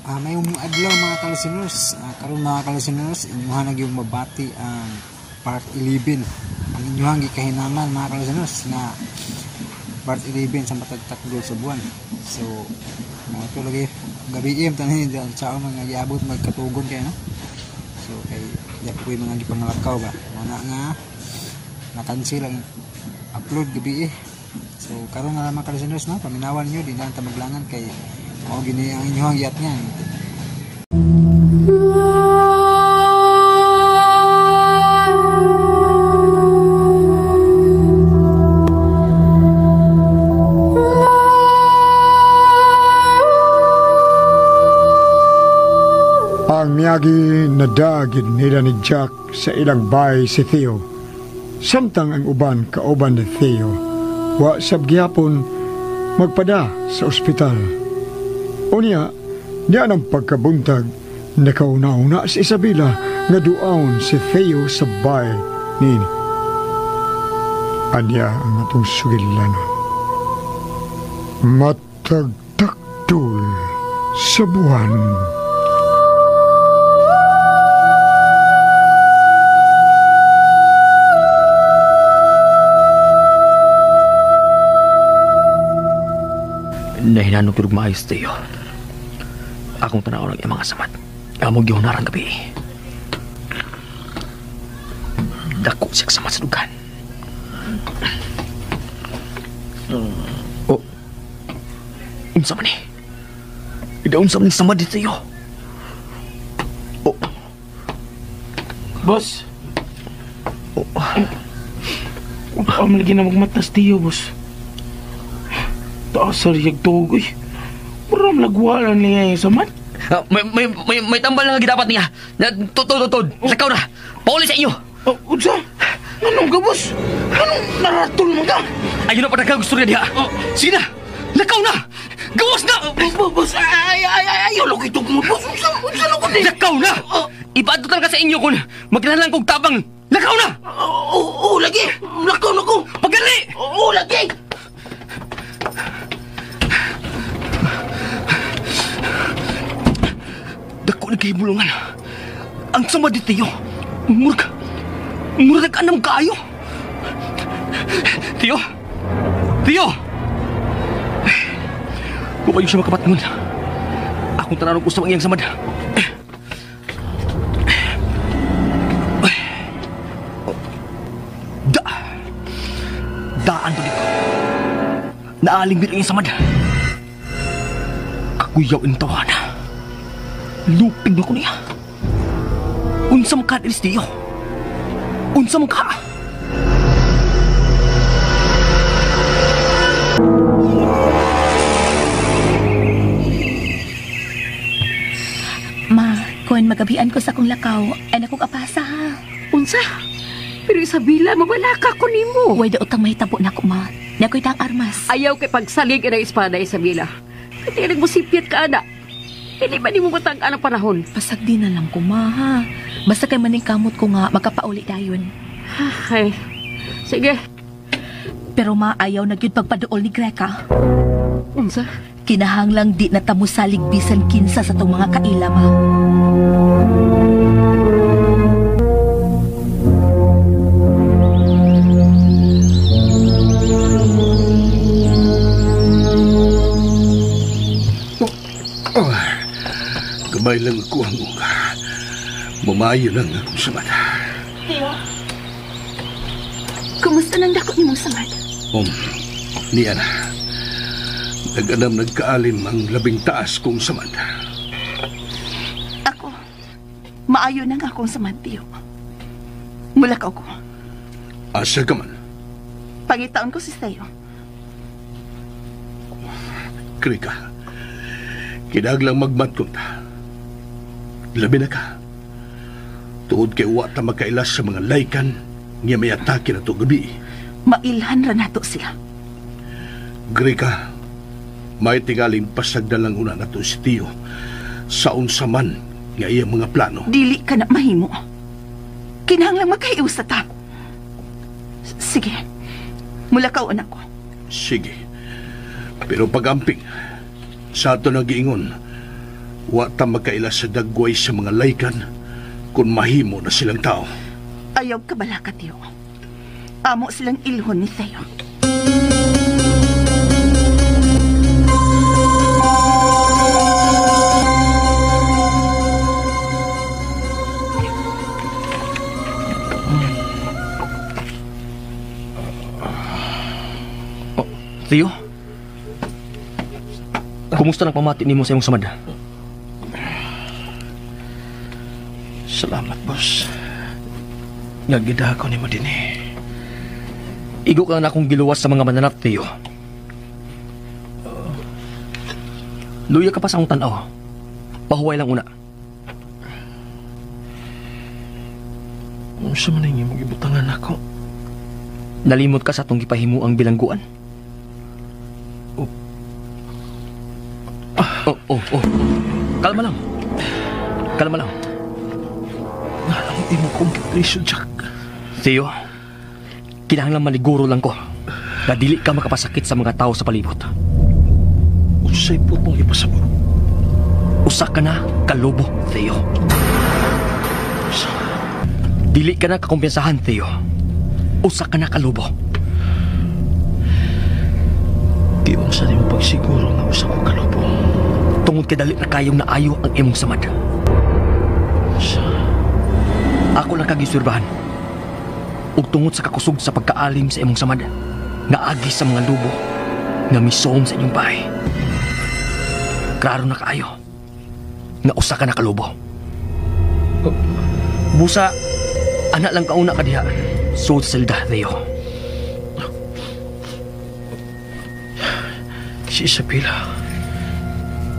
Mayong adlaw mga ka-listeners. Karon mga ka-listeners, inyuhan na gyud mabati ang part 11. Ang inyuhang gikahinaman mga ka-listeners na part 11 sa matag takdol sa buwan. So, mga ito lagi gabi im tanin sa mga giabot magkatugon kay no. So kay di po mga gipangalakaw ba. Wala nga na-cancel ang upload gabi eh. So karon na lang mga ka-listeners no, paminawan niyo di na ta maglangan kay mao gini ang inyong giat nga. Ang miyagi nadagid nila ni Jack sa ilang bay si Theo. Samtang ang uban kauban ni Theo, wa sab gihapon magpada sa ospital. Unya, niya ng pagkabuntag, nakauna-una si Isabela nga duaon si Theo sa bay nini. Anya ang atong sugilanon. Matagtakdol sa buwan. Nahinanong turog maayos tayo. Akong tanaw lang yung mga samad. Amog yung narang gabi. Dako siya samad sa dugan. Oh. Unsa man eh. Idaunsa man samad dito tayo. Oh. Boss. Oh. Ang lagi na magmatas tiyo, boss. Taas sa riyag tugoy. Maram lagwalan niya yung samad. May tambal na nga dapat niya. Tutod. Lakaw na. Pauli sa inyo. Oh, unsa? Anong ka, boss? Anong naratol mo ka? Ayun na pa gusto niya diha. Oh. Sige na. Lakaw na. Gawas na. Boss, ay, ayaw lang itong mo, boss. Unsa na ko din? Lakaw na. Oh. Ipaadto talaga sa inyo kung magkinalang kong tabang. Lakaw na. Oo, lagi. Lakaw na ko. Pagali. Oo, lagi. Dako ni kahibulungan. Ang sama di Tiyo. Murag anam kaayo. Tiyo! Tiyo! Kung kayo siya makapatngon, akong tananong usap ang iyang samad. Da! Daan to dito. Naaling bit ang iyang samad. Kakuyaw ang tawana. Lupig na ko niya. Unsa man ka, Tiyo? Unsa man ka? Ma, kung magabian ko sa akong lakaw, ay nakong apasa ha. Unsa? Pero Isabela, mawala ka ko nimo. Huwag daot ang mahitabo na ko, ma. Nako'y tang armas. Ayaw kay pagsalig na espada, Isabela. Katilag mo sipyat ka, ana. Hindi ba ni mo matang-an ang panahon? Pasag di na lang ko, ma, ha? Basta kay maning kamot ko nga, magkapauli dayon. Ay, sige. Pero ma, ayaw na gyud pagpaduol ni Greka. Unsa? Kinahanglang di na tamo salig bisan kinsa sa tong mga kaila, ma. Gamay lang ako ang unga. Mamayo lang akong samad. Tiyo, kumusta nang dako nimong samad? Niya na. Nag-anam nagkaalim ang labing taas kong samad. Ako, maayo nang akong samad, Tiyo. Mulakaw ko. Asa ka man? Pangitaon ko si Theo. Krika, kinaglang magmatkon ta. Labi na ka. Tuod kay wa ta makailas sa mga laykan nga may atake na to gabi. Mailhan ra nato sila. Greka, may tingaling pasagdalang una nato si Tio sa unsa man nga iyang mga plano. Dili ka na mahimo. Kinahanglang magkahiusa ta. Sige, mulakaw na ko. Sige. Pero pag-amping, sa ato nagiingon, Wa ta magkaila sa dagway sa mga laykan kung mahimo na silang tao. Ayaw ka balaka, Tiyo. Amo silang ilhon ni Theo. Oh, Theo? Kumusta nang pamati nimo sa imong samad? Salamat, boss. Nga gidako nimo dinhi. Igo ka na akong giluwas sa mga mananap, Theo. Luya ka pa sa akong tanaw. Pahuway lang una. Unsa man ang imong gibutangan nako? Nalimot ka sa atong gipahimuang bilangguan. Oh. Oh. Kalma lang. Kalma lang. Nganong imo kong gipriso, Jack? Theo, kinahanglan maliguro lang ko na dili ka makapasakit sa mga tao sa palibot. Unsay po mong ipasabot? Usa ka na kalobo, Theo. Usa. Dili ka na kakumpiyansahan, Theo. Usa ka na kalobo. Giunsa nimo pagsiguro nga usa ko kalobo? Tungod kay dali na kayong naayo ang imong samad. Usa. Ako lang kagisurbahan. Ug tungod sa kakusog sa pagkaalim sa imong samad, nga agi sa mga lubo, nga misoom sa inyong bahay. Klaro na kaayo, nga usa ka na kalobo. Busa, anak lang kauna ka diha, suod sa selda, Theo. Si Isabela,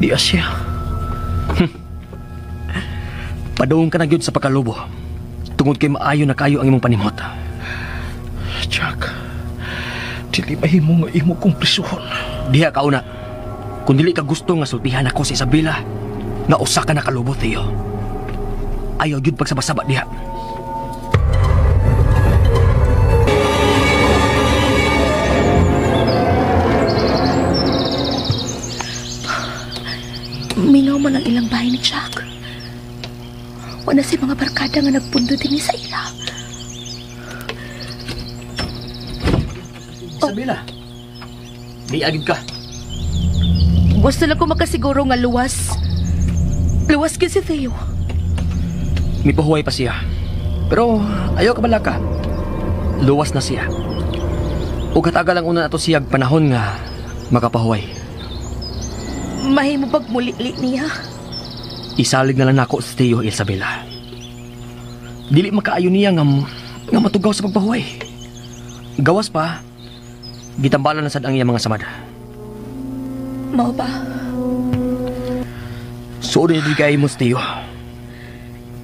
di siya. Padung ka na gyud sa pagkalobo. Tungod kay maayo na kayo ang imong panimot. Jack, dili mahimo nga imo kong prisuhon. Diha ka una. Kung dili ka gusto nga sultihan ako sa Isabela, nga usa ka na kalobo, Theo. Ayaw gyud pagsabasaba diha. Minaw man ang ilang bahay ni Jack. Wala si mga barkada nga nagpundo din sa ila. Oh. Isabela, di agid ka. Gusto lang ko makasiguro nga luwas. Luwas gyud si Theo. Mipahuway pa siya. Pero ayaw ka balaka. Luwas na siya. Ug hatagal ang una nato siya panahon nga makapahuway. Mahimo pag muli-li niya. Isalig na lang nako si Theo, Isabela. Dili makaayo niya nga matugaw sa pagpahuway. Gawas pa, gitambalan na sad ang iyang mga samad. Mao ba? Suod na di kay mo si Theo.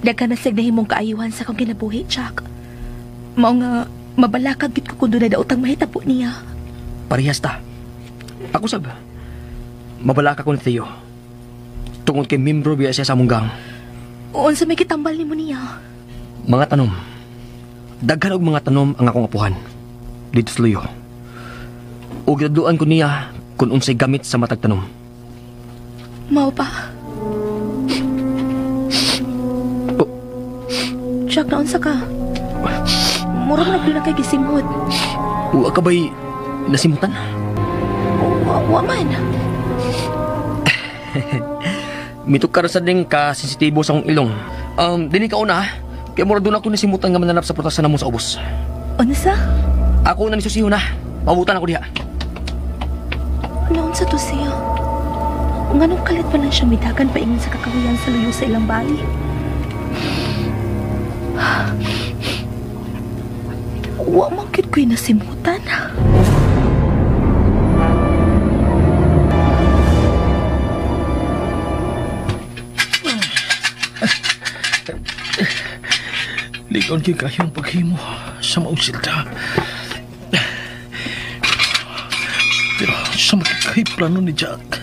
Daghan na siya nahimong kaayuhan sa akong kinabuhi, Jack. Mao nga mabalakag gid ko kun dunay daotang mahitabo niya. Parehas ta. Ako sab. Mabalaka ko ni Theo. Tungod kay membro biya siya sa among gang. Unsa may kitambal nimo niya? Mga tanom. Daghan og mga tanom ang akong apuhan dito sa Luyo. Ug gidadluan ko niya kung unsay gamit sa matag tanom. Mao pa. Oh. Jack, naunsa ka? Murag na gyud na kay gisimhot. Wa ka ba'y nasimutan? Wa man. Mitukar sa ding ka sensitibo sa akong ilong. Dini ka una, kay murag doon ako nasimutan nga mananap sa protesta namo sa ubos. Unsa? Ako na nisusiho na. Pabutan ako diha. Naunsa to siya? Nganong kalit pa lang siya midagan paingon sa kakahuyan sa luyo sa ilang bahay? Wa man gyud ko'y nasimutan. Ligon gyud kayong paghimo sa maong silda. Pero sa makikay plano ni Jack,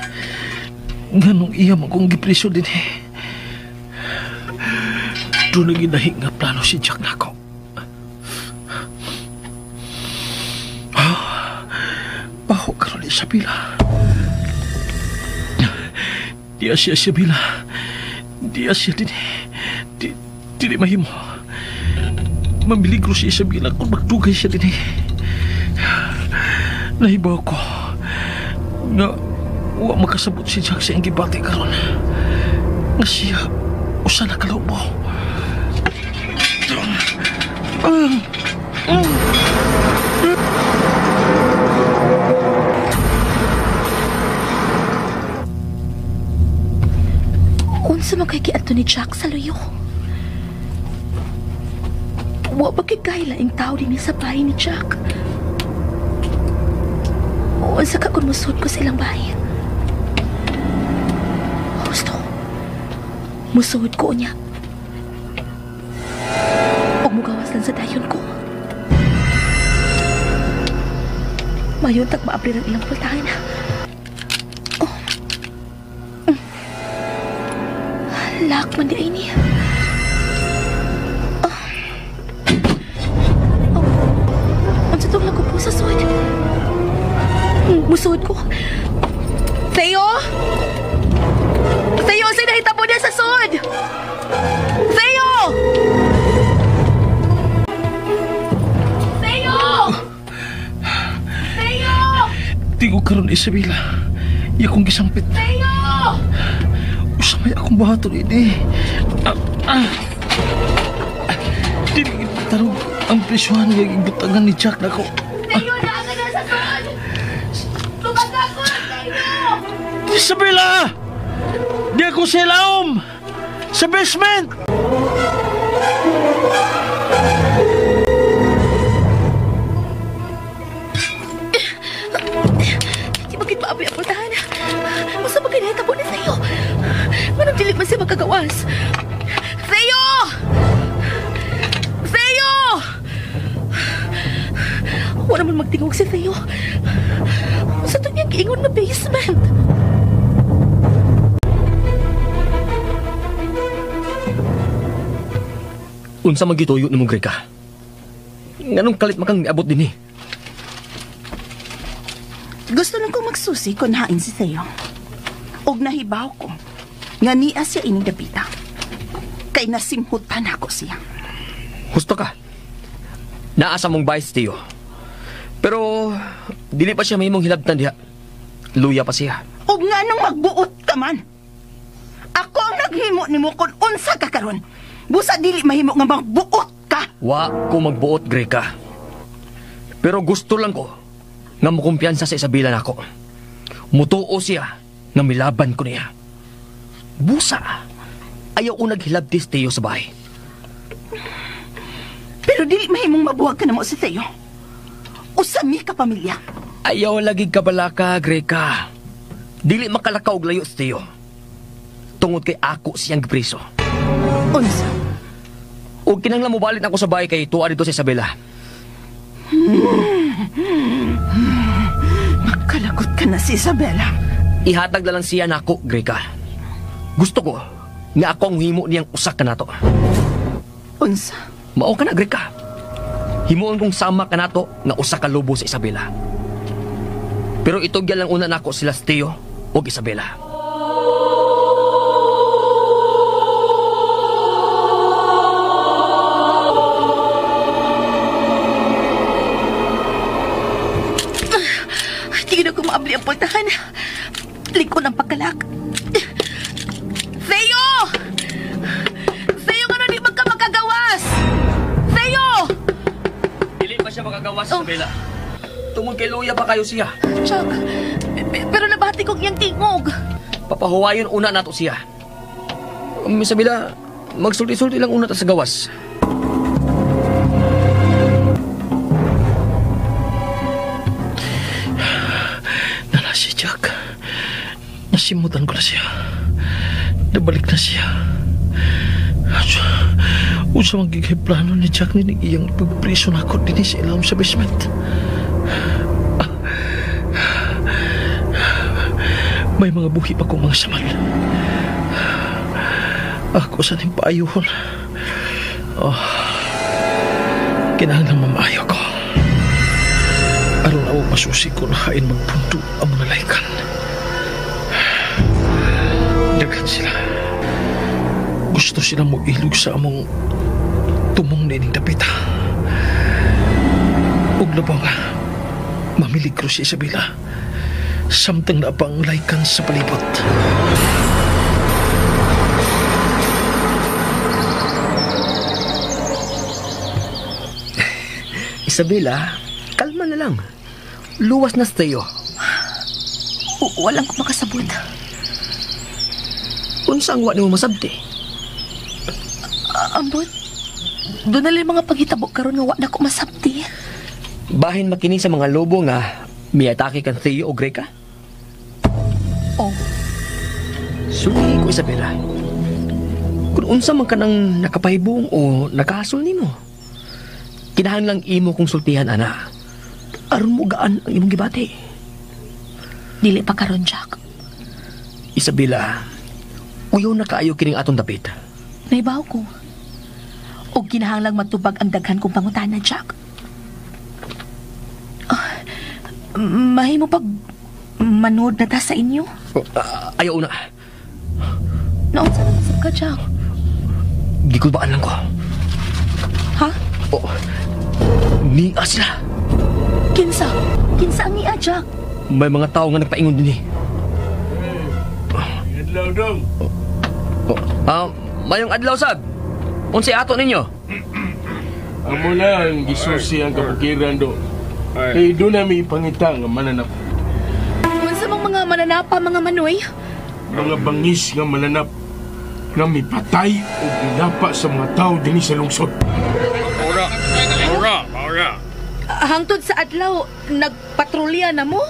nganong iya man kong gipriso din eh. Doon naginahi nga plano si Jack nako. Baho karon ni Isabela. Diya siya Isabela. Di siya din. Dili mahimo. Mamiligro si Isabela kung magdugay siya din. Nahibaw ko nga wa makasabot si Jack sa iyang gibati karon. Nga siya usa na kalubo. Unsa man kay giadto ni Jack sa luyo? Wa ba kay laing tao dinhi sa bahay ni Jack? Unsa ka kung musud ko sa ilang bahay? Gusto. Musud ko niya. Og mugawas lang sa dayon ko. Mayon tag maabri ang ilang pultahan. Oh. Lock man di ay niya. Oh. Unsa tong lang ko po sa sud? Musud ko. Theo? Theo, sa'yo nahitabo niya sa sud! Theo! Theo! Theo! Tingog karon Isabela. Iya kong gisampit. Theo! Usamay akong buhaton ini. Dili tarong ang presyuhan nga gibutangan ni Jack nako. Theo, naa ka na sa sud! Tubag ako, Theo! Isabela! Di ako sa ilaom! Sa basement! Di bakit maapoy ang pultahan? Masa ba kayo nahitabo ni Theo? Manong dili man siya magkagawas? Theo! Theo! Wala man magtingog si Theo. Sa ito niyang giingon na basement. Unsa man gituyo nimo, Greka? Nganong kalit makang niabot dinhi? Gusto lang ko magsusi kung hain si Theo. Og nahibaw ko nga niya siya ining dapita. Kay nasimhutan ako siya. Husto ka. Naa sa mong vice, Theo. Pero dili pa siya mahimong hilabtan diha. Luya pa siya. Og nganong magbuot ka man? Ako ang naghimo nimo kung unsa ka karon. Busa dili mahimo nga magbuot ka. Wa ko magbuot, Greka. Pero gusto lang ko nga mukumpiyansa sa Isabela nako. Mutuo siya nga milaban ko niya. Busa, ayaw ko naghilabtis Theo sa bahay. Pero dili mahimong mabuhag ka na mo si Theo. Usa mi ka pamilya. Ayaw lagi kabalaka, Greka. Dili makalakaw og layo si Theo. Tungod kay ako siyang gipriso. Unsa? Og kinahanglan mobalit ako sa bahay kay tuwa dito sa Isabela. Makalagot ka na si Isabela. Ihatag na lang siya nako, Greka. Gusto ko nga ako ang himo niyang usa ka nato. Unsa? Mao ka na, Greka. Himuon kong sama ka nato nga usa ka lobo sa Isabela. Pero itugyan lang una nako sila Theo ug Isabela. Hindi na ko maabli ang pultahan. Likod ang pagkalak. Theo! Theo, nga di man ka makagawas! Theo! Dili pa siya makagawas, Isabela. Tungod kay Luya pa kayo siya. Jack, pero nabati kong iyang tingog. Papahuwayon una nato siya. Isabela, magsulti-sulti lang una ta sa gawas. Nala si Jack. Nasimutan ko na siya. Nabalik na siya. Unsa man gigay plano ni Jack ni iyang pagpriso nako dinhi sa ilawom sa basement. May mga buhi pa kong mga samal. Ako sa ning paayuhon. Oh, kinahanglan mamaayo ko. Aron ako masusi ko na hain magpunto ang mga laykan. Daghan sila. Gusto sila mo ilog sa among tumong na ining dapita. Ug labang mamiligro si Isabela. Samtang na pang laykan sa palibot. Isabela, kalma na lang. Luwas na sa tayo. Walang ko makasabot. Unsa ang wa nimo masabti? Ambot, doon na lang mga paghitabo karon nga wa na ko masabti. Bahin makini sa mga lobo nga miatake kang Theo o Greka? Oh. Sulti ko, Isabela. Kung unsa man ka nang nakapahibong o nakahasol nimo, kinahanglang imo kong sultihan, ana. Aron mo gaan ang imong gibati. Dili pa karon, Jack. Isabela, uyaw na kaayo kining atong dapit. Naibaw ko. O kinahanglang matubag ang daghan kong pangutana, Jack. Mahimo pag manood na ta sa inyo? Ayaw na. Naunsa na masab ka, Jack? Gikulbaan lang ko. Ha? Oh, niya sila. Kinsa? Kinsa ang niya, Jack? May mga tao nga nagpaingon din eh. Adlaw dong. Mayong adlaw, sab. Unsay ato ninyo? Amo lang gisusi ang kabukiran do. Kay doon na may ipangita nga mananap. Unsa mang mga mananapa, mga manoy? Mga bangis nga mananap nga mipatay o ginapa sa mga tao dinhi sa lungsod. Ora, ora, ora. Hangtod sa adlaw, nagpatrolya na mo?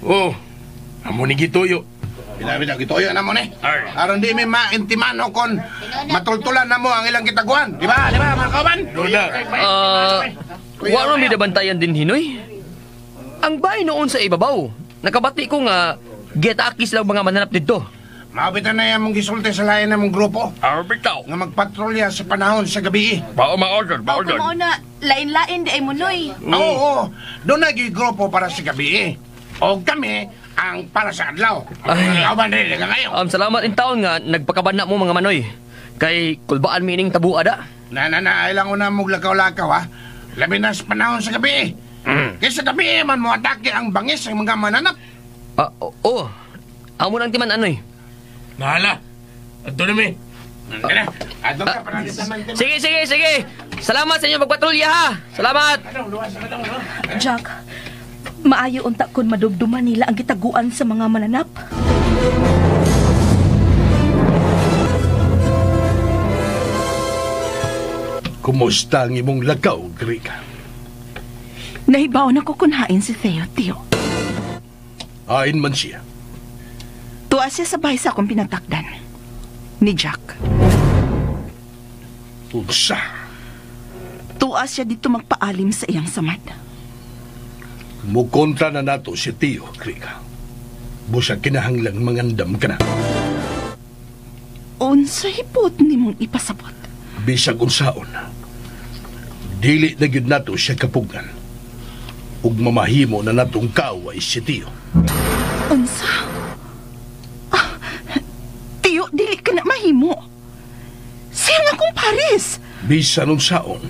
Oh, amo ni gituyo. Binabi gituyo na mo ni. Aron di mi maintimano kon matultulan na mo ang ilang kitaguan. Di ba? Di ba, mga kauban? Lola. Wa man midabantayan din hinoy. Ang bahay noon sa ibabaw. Nakabati ko nga giatake sila mga mananap didto. Mabitan na yan mong gisulti sa lain na mong grupo. Bitaw. Nga magpatrolya sa panahon sa gabi. Bao maorder, maorder. Mao na lain-lain di ay munoy. Oo, doon na grupo para sa gabi. O kami ang para sa adlaw. Kauban rin ngayon. Salamat in taon nga nagpakaban na mo mga manoy. Kay kulbaan mining tabuada. Na ay lang una mong lakaw-lakaw ha. Labi na sa panahon sa gabi. Kaysa gabi man mo atake ang bangis ang mga mananap. Oo. Amo nang timan anoy. Nahala. Adto na mi. Adto ka para Sige, sige, sige. Salamat sa inyo pagpatrolya ha. Salamat. Jack, maayo unta kun madugduman nila ang gitaguan sa mga mananap. Kumusta ang imong lakaw, Greka? Nahibaw na ko kunhain si Theo, Tio. Ain man siya. Tuwa siya sa bahay sa akong pinatakdan. Ni Jack. Unsa? Tuwa siya dito magpaalim sa iyang samad. Mukontra na nato si Tio, Greka. Busa kinahanglang mangandam ka na. Unsa hipot nimong ipasabot? Bisag unsaon, dili na gyud nato siya kapugan. Ug mamahimo na natong kaaway si Tio. Unsa? Tio, dili ka na mahimo. Siya nga kong Paris. Bisan unsaon,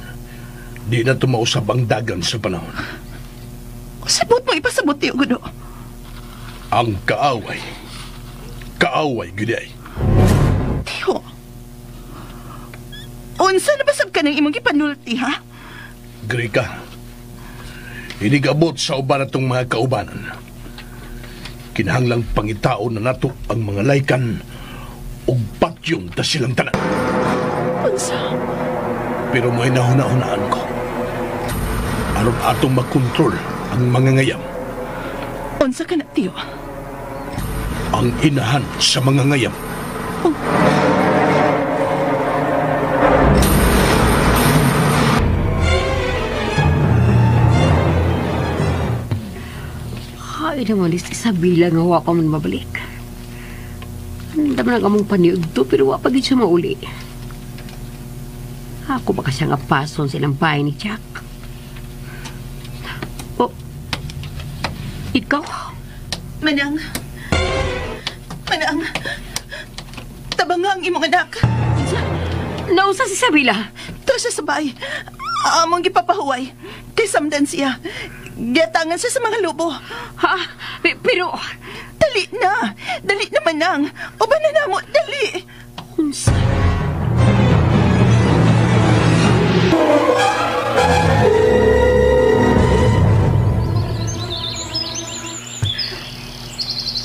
di na tumausab ang dagan sa panahon. Sabot mo ipasabot, Tio Gudo. Ang kaaway, kaaway gyud ay. Tio, unsa na basab ka ng imong gipanulti, ha? Greka, inigabot sa uban atong mga kaubanan. Kinahanglang pangitaon na nato ang mga laykan ug patyon ta silang tanan. Unsa? Pero may nahuna-hunaan ko. Aron atong makontrol ang mga ngayam. Unsa ka na, Tio? Ang inahan sa mga ngayam. Oh. Ay naman is Isabela nga wa pa man mabalik. Andam na kamong paniud to pero wa pa gid siya mauli. Ako ba kasi nga pason sa ilang bahay ni Jack? Oh, ikaw? Manang. Manang. Tabanga ang imong anak. Unsa? Nausa si Isabela? To siya sa bahay. Among gipapahuway. Kay samdan siya. Giatangan siya sa mga lobo. Ha? Pero... Dali na! Dali na, Manang! Uban na namo! Dali! Unsa?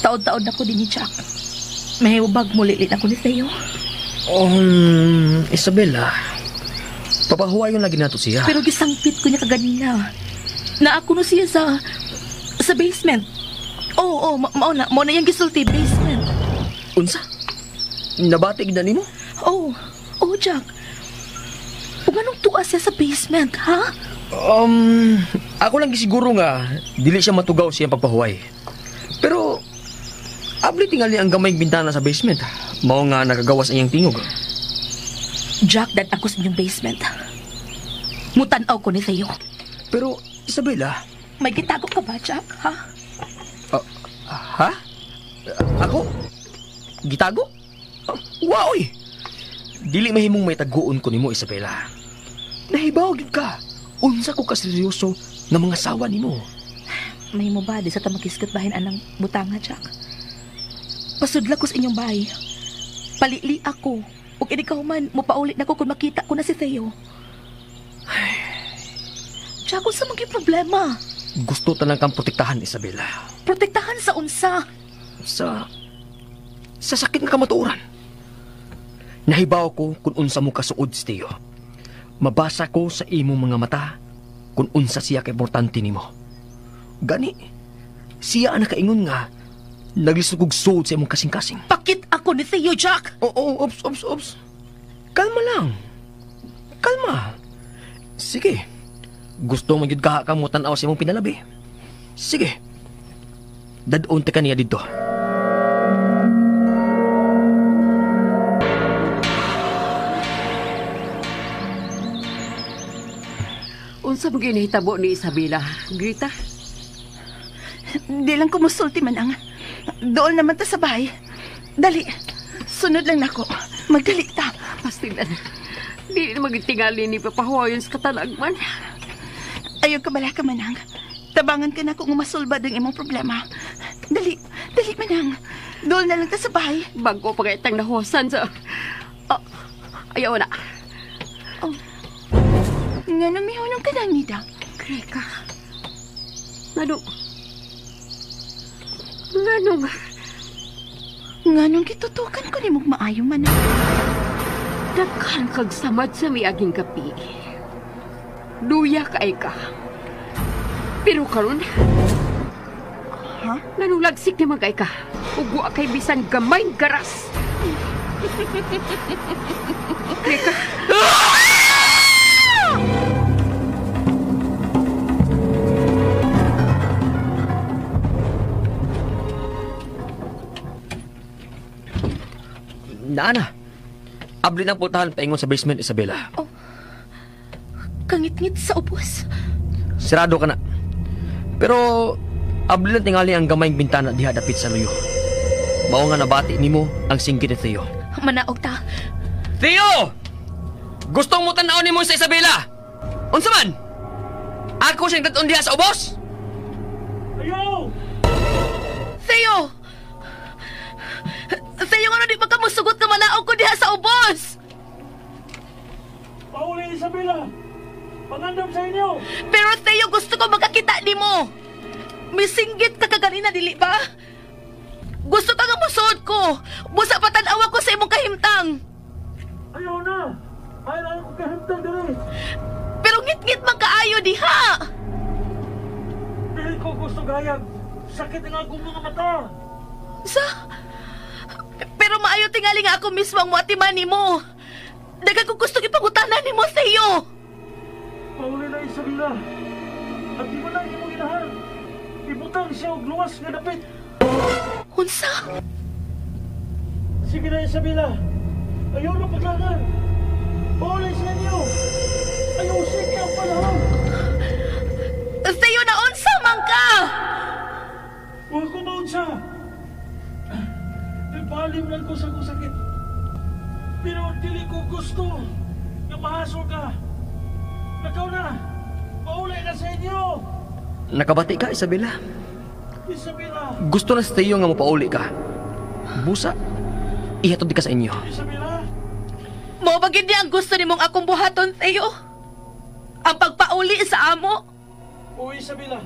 Taod-taod ako din ni Jack. May hubag muli ako ni Theo. Isabela, papahuwayon lagi nato siya. Pero gisangpit ko niya kaganina. Naako no siya sa basement. Oo, mao na yung gisulti, basement. Unsa? Nabatig na nimo? Oo, Jack. Ug anong tuwa siya sa basement, ha? Ako lang gisiguro nga dili siya matugaw siyang pagpahuway. Pero abli tingali ang gamayng bintana sa basement. Mao nga nakagawas ang iyang tingog. Jack, dad ako sa inyong basement. Mutan-aw ko ni Theo. Pero, Isabela... May gitago ka ba, Jack, ha? Ha? Ako? Gitago? Wow, oy! Dili mahimong may taguon ko nimo, Isabela. Nahibaw gyud ka. Unsa ko kaseryoso nga mga sawa nimo. Mahimo ba di sa tamakiskat bahin anang butanga, Jack? Pasudla ko sa inyong bahay. Palili ako. Ug ikaw man, mupauli na ko kung makita ko na si Theo. Jack, unsa man gyud problema? Gusto tanang kang protektahan, Isabela. Protektahan sa unsa? Sa sakit nga kamatuoran. Nahibaw ko kung unsa mo kasuod si Theo. Mabasa ko sa imong mga mata kung unsa siya ka importante nimo. Gani, siya ang nakaingon nga naglisod kog suod sa imong kasing-kasing. Pakit ako ni Theo, Jack! Oo, ops. Kalma lang. Kalma. Sige. Gusto mo gyud ka mo tan-aw sa imong pinalabi. Sige. Dad-on ta kaniya didto. Unsa man gyud nahitabo ni Isabela, Greta? Di lang kumusulti, Manang. Dool naman ta sa bahay. Dali. Sunod lang nako. Magdali ta. Pastilan. Di na magtingali ni papahuwayon sa katalagman. Ayaw ka bala ka, Manang. Tabangan ka na kung masulbad ang imong problema. Dali. Dali, Manang. Dool na lang ta sa bahay. Bago pa kitang nahuwasan sa... Oh, ayaw na. Oh. Nga nang mihunong ka nang, Nida. Greka. Nganong... Nganong... Nganong gitutukan ko ni mong maayo, Manang. Daghan kag samad sa miaging gabi. Luya kaay ka. Pero karon, ha? Nganong lagsik ni magay ka? Ug wa kay bisan gamay garas. Greka. Naana. Abli ng putahan paingon sa basement, Isabela. Oh. Kangit-ngit sa ubos. Sirado ka na. Pero abli lang tingali ang gamayng bintana diha dapit sa luyo. Mao nga nabati nimo ang singgit ni Theo. Manaog ta. Theo! Gustong mo tan-aw nimo sa Isabela. Unsa man? Ako siyang dad-on diha sa ubos. Ayaw! Theo! Theo, nga di ba ka musugot na manaog ko diha sa ubos? Pauli, Isabela! Pangandam sa inyo! Pero Theo, gusto ko magkakita nimo. Misinggit ka kaganina, dili ba? Gusto ka nga musuot ko. Busa patan-awa ko sa imong kahimtang. Ayaw na! Ayaw na ko kahimtang dili. Pero ngit-ngit man kaayo diha! Dili ko gusto gayag. Sakit ang akong mga mata. Sa? Pero maayo tingali nga ako mismo ang muatiman nimo. Daghan ko gusto ipangutana nimo, Theo. Pauli na, Isabela. At di mo na imong inahan. Ibutang siya og luwas nga dapit. Unsa? Sige na, Isabela. Ayaw na paglangan. Pauli sa inyo. Ayaw sige ang panahon. Theo, na unsa man ka? Huwag ko maunsa. Ipalim lang ko sa kong sakit. Pero dili ko gusto nga mahasol ka. Lakaw na. Pauli na sa inyo. Nakabati ka, Isabela. Isabela. Gusto na sa Theo nga mapauli ka. Busa, ihatod ka sa inyo. Isabela. Mo ba gid ang gusto nimong akong buhaton, Theo? Ang pagpauli sa amo? O, Isabela.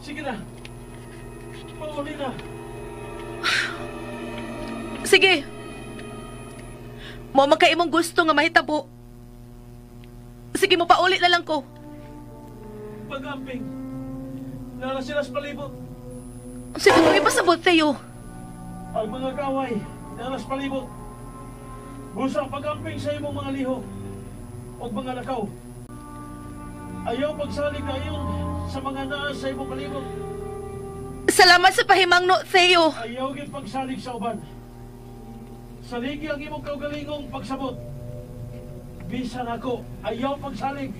Sige na. Pauli na. Sige. Mo man kay imong gusto nga mahitabo. Sige, mo pauli na lang ko. Pag-amping. Nara sila sa palibot. Sige mo ipasabot, Theo. Ang mga kaway, nara sa palibot. Busa pag-amping sa imong mga lihok o mga lakaw. Ayaw pagsalig kayon sa mga naa sa imong palibot. Salamat sa pahimangno, Theo. Ayaw gid pagsalig sa uban. Saligi ang imong kaugalingong pagsabot. Bisan ako, ayaw pagsalig.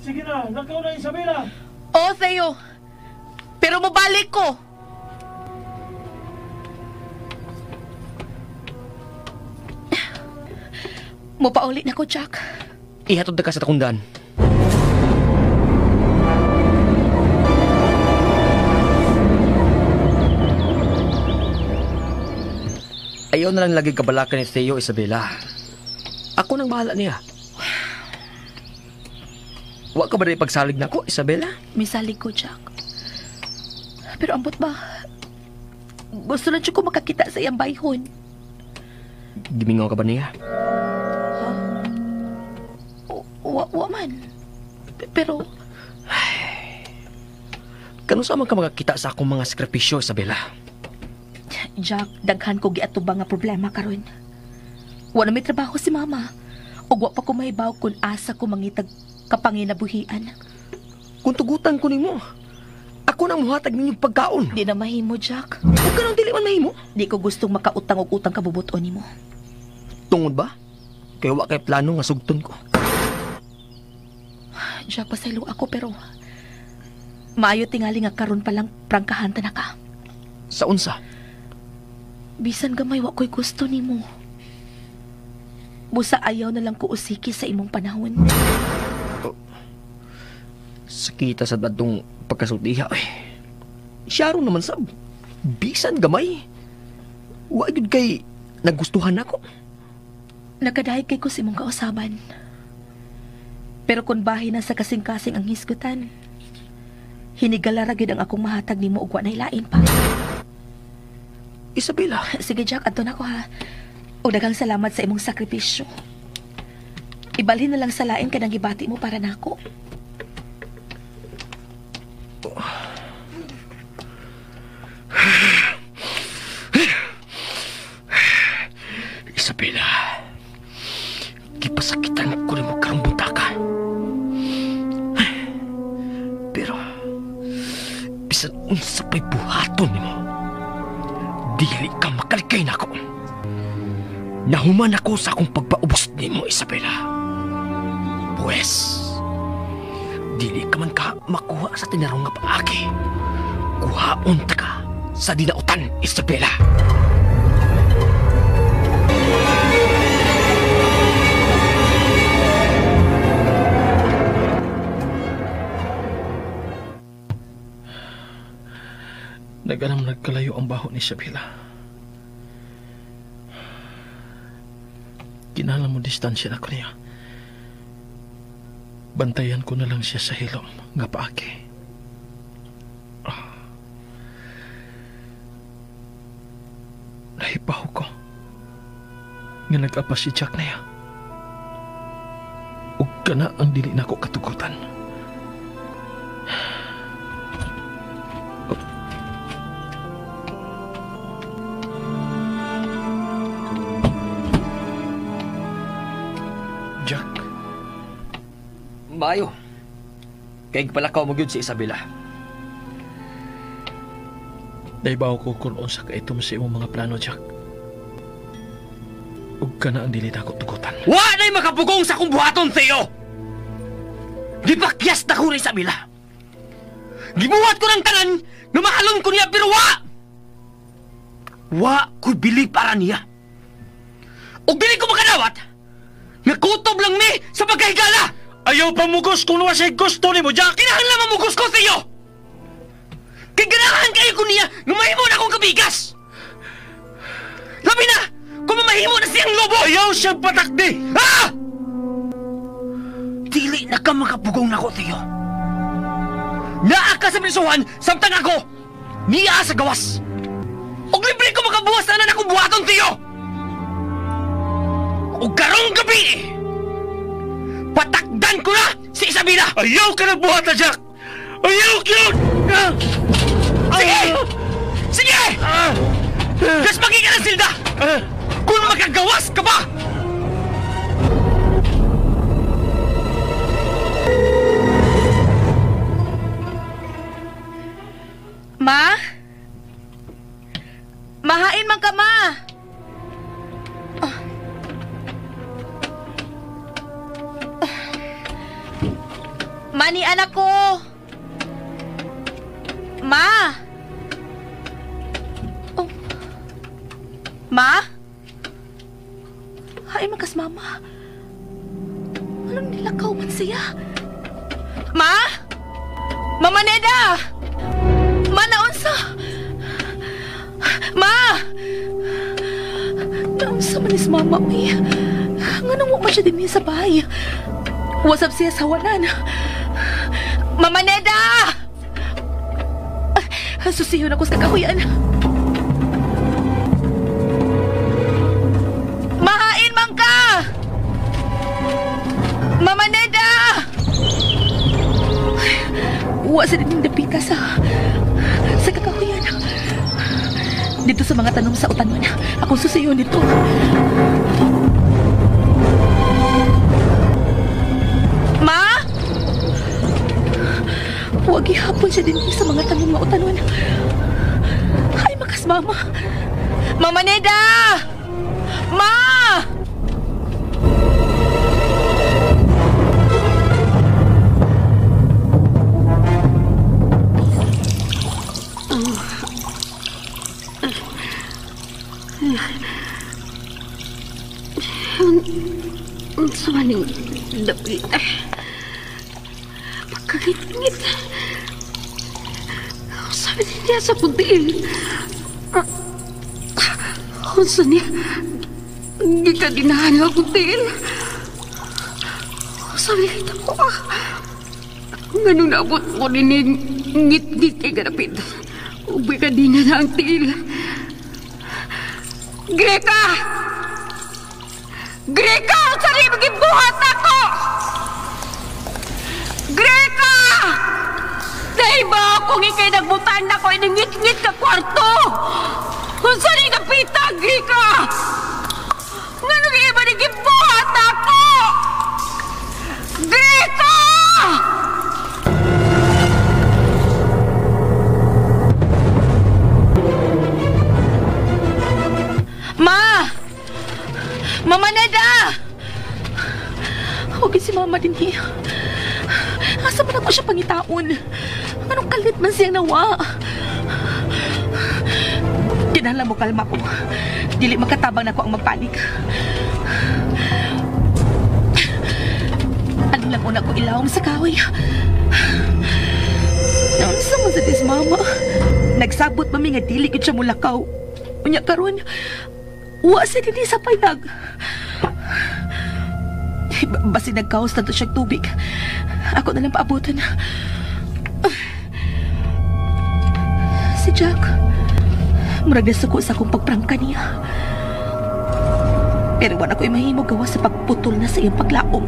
Sige na, lakaw na, Isabela. Oo, Theo. Pero mobalik ko. Mopauli na ko, Jack. Ihatod na ka sa takundan. Ayaw na lang lagi kabalakan ni Theo, Isabela. Ako nang bahala niya. Wa ka ba rin pagsalig na ako, Isabela? May salig ko, Jack. Pero ambot ba? Gusto lang siya ko makakita sa iyang bayhon. Gimingaw ka ba niya? Ha? Wa man. Pero... Kano sa man ka makakita sa akong mga sakripisyo, Isabela? Jack, daghan ko giatubang nga problema karon. Wa na may trabaho si mama. Ug wa pa ko mahibaw kung asa ko mangitag kapanginabuhian. Kung tugutan ko nimo, ako nang muhatag ninyong pagkaon. Di na mahimo, Jack. Ug kanang dili man mahimo? Di ko gustong makautang og utang kabubuton nimo. Tungod ba? Kay wa kay plano nga sugton ko. Jack, pasaylo ako pero maayo tingali nga karon pa lang prangkahan ta na ka. Sa unsa? Bisan gamay wa ko'y gusto nimo. Busa ayaw na lang ko usiki sa imong panahon. Oh. Sakita sa dadong pagkasultiha eh. Siya ron naman sab. Bisan gamay. Wa gyud kay nagustuhan nako. Nakadahig kay ko sa imong kausaban. Pero kung bahin na sa kasing-kasing ang hisgutan, hinigala ra gyud ang akong mahatag nimo og wa nay lain pa. Isabela. Sige, Jack, adto na ko ha. O daghang salamat sa imong sakripisyo. Ibalhin na lang sa lain kanang gibati mo para nako. Oh. Isabela, gipasakitan ko nimo karong buntaka. Pero bisan unsa pa'y buhaton nimo, dili ka makalikay nako. Nahuman ako sa akong pagpaubos nimo, Isabela. Pues, dili ka man ka makuha sa tinarong nga paagi. Kuhaon ta ka sa dinautan, Isabela. Nag-anam nagkalayo ang baho ni Isabela. Kinahanglan mo distansya na ko niya. Bantayan ko na lang siya sa hilom nga paaki. Nahibaw ko nga nag-apa si Jack niya. Ug kana ang dili nako katugutan. Jack. Maayo. Kay palakaw mo gyud si Isabela. Nahibaw ko kung unsa ka itom sa imong mga plano, Jack. Ug kana ang dili nako tugutan. Wa na'y makapugong sa akong buhaton, Theo! Gipakyas na ko ni Isabela. Gibuhat ko ng tanan nga mahalon ko niya pero wa! Wa ko'y bili para niya. Ug dili ko makadawat nga kutob lang ni sa pagkahigala. Ayaw pamugos kung wa siya gusto nimo, Jack. Kinahanglan mamugos ko, Theo. Kay ganahan kayo ko niya nga mahimo na akong kabigas. Labi na kung mamahimo na siyang lobo. Ayaw siyang patakdi. Ah! Dili na ka makapugong nako, Theo. Naa ka sa prisuhan samtang ako niya sa gawas. Og libre ko makabuwas na akong buhaton, Theo. Og karong gabi, patakdan ko na si Isabela. Ayaw ka ng buhat na, Jack. Ayaw yun! Sige! Sige! Gas maging ka ng silda! Kung makagawas ka ba! Ma? Mahain man ka, ma! Oh. Mani, anak ko! Ma! Oh. Ma? Hain man kas mama. Anong nilakaw man siya? Ma? Mama Neda! Ma, naunsa! Ma! Naunsa man is mama, uy. Nganong wa man siya din sa bahay? Wasap siya sa wanan. Mama Neda! Susiyon ako sa kakahuyan. Mahain man ka! Mama Neda! Wa sa din dapita sa kakahuyan. Dito sa mga tanong sa utanon, ako susiyon nito. Ma? Huwag ihapon siya din sa mga tanong nga utanon. Ay, makas mama. Mama Neda! Ma! Sa maning dapita. Pagkangit-ngit. Sabi niya sa kuntiin. Unsa niya? Gikadinahan nga kuntiin. Sabi niya ko. Nganong naabot ko rin ngit-ngit kay ganapit. Ubi ka din na ang tiil. Greka! Greka! Sari magibuhat ako! Greka! Dahil ba akong ikay nagbutan na ko iningit-ngit ka kwarto? Kung saan ay napita, Greka? Nganong iba nagibuhat ako? Greka! Ma! Mama Neda! Huwag si Mama din hiya. Asa man ako siya pangitaon? Anong kalit man siyang nawa? Kinahanglan mo kalma ko. Dili makatabang na ko ang magpanik. Ano lang una ko ilawom sa kahoy? Naunsa man sa tis Mama? Nagsabot mami nga dili gid siya mulakaw. Unya karon, wa siya dinhi sa payag. Basi nagkaos na to siyang tubig. Ako na lang paabutan. Si Jack, murag nasuko sa akong pagprangka niya. Pero wala ko imahimo gawa sa pagputol na sa iyang paglaom.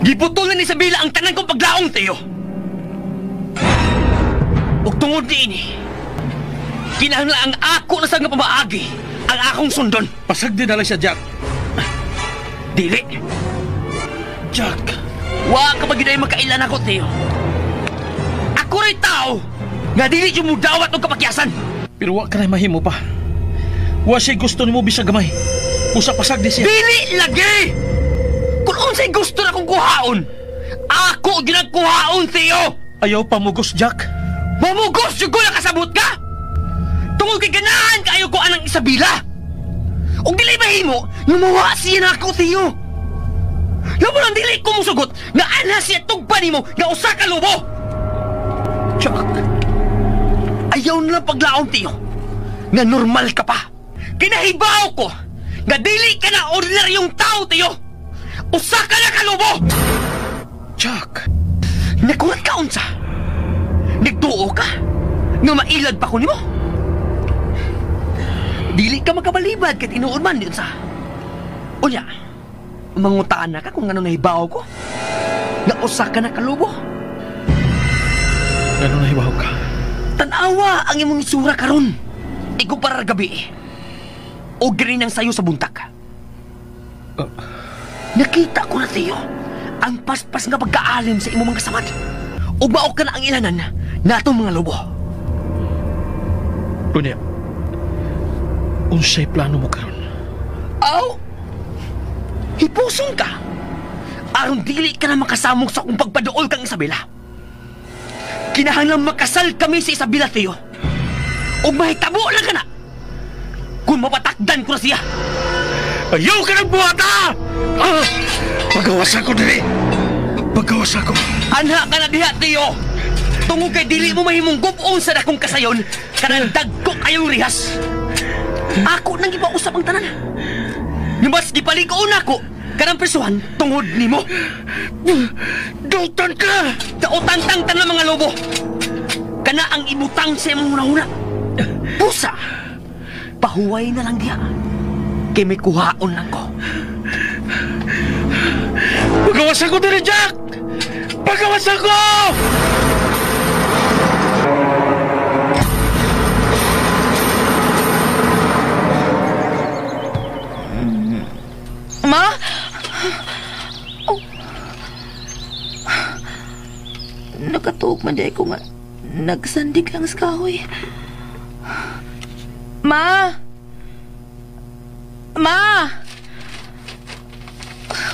Giputol na ni Isabela ang tanan kong paglaong, Theo. Ug tungod niini, kinahanglan ang ako na sa nga pamaagi ang akong sundon. Pasagdi na lang siya, Jack. Dili. Jack. Wa ka pa gyud makailan ako, Theo. Ako ray tao nga dili jud mudawat og kapakyasan. Pero wa ka na mahimo pa. Wa siya gusto nimo bisag gamay. Usa pasagdi siya. Dili lagi. Kung unsay gusto na kong kuhaon, ako Dako ginagkuhaon, Theo! Ayaw pamugos, Jack. Mamugos yung ko nakasabot ka! Tungod kay ganahan kaayo ko anang Isabela! Og dili mahimo, lumawa siya na ako, Theo! Lamo lang dili ko musugot na anha siya tugpa nimo nga usa ka lobo! Jack, ayaw na lang paglaom, Theo, nga normal ka pa. Kinahibaw ko nga dili ka na ordinaryong tao, Theo! Usa ka na kalubo! Jack, nakurat ka unsa? Nagtuo ka? Nga mailad pa ko nimo? Dili ka magkabalibad kahit inuod man di unsa. Unya, mangutaan na ka kung ano nahibaw ko? Nga usa ka na kalubo? Ano nahibaw ka? Tanawa ang imong itsura karon. Ikaw para gabi. O grin ang sayo sa buntak. Nakita ko na, Theo, ang paspas nga pagkaalim sa imong mga samad. Ug mao ka na ang ilanan na atong mga lobo. Unya, unsay plano mo karon? Aw! Hipuson ka! Aron dili ka na makasamok sa akong pagpaduol kang Isabela. Kinahanglan makasal kami sa Isabela, Theo. Ug mahitabo lang ka na kung mapatakdan ko na siya. Ayaw ka ng buhata! Ah! Pagawas ako dili! Pagawas ako! Anha ka na diha, Theo! Tungod kay dili mo mahimong gubon sa dakong kasayon, kanang dagko kayong rihas. Ako nang ipausap ang tanan. Mas gipaligoon ako kanang presuhan tungod nimo. Dautan ka! Dautan tang tanan mga lobo. Kana ang ibutang sa imong hunahuna. Pusa! Pahuway na lang diha. Kay may kuhaon lang ko. Pagawas ako diri, Jack! Pagawas ako! Ma? Oh. Nakatuog man dahil ko nga nagsandig lang sa kahoy. Ma! Ma!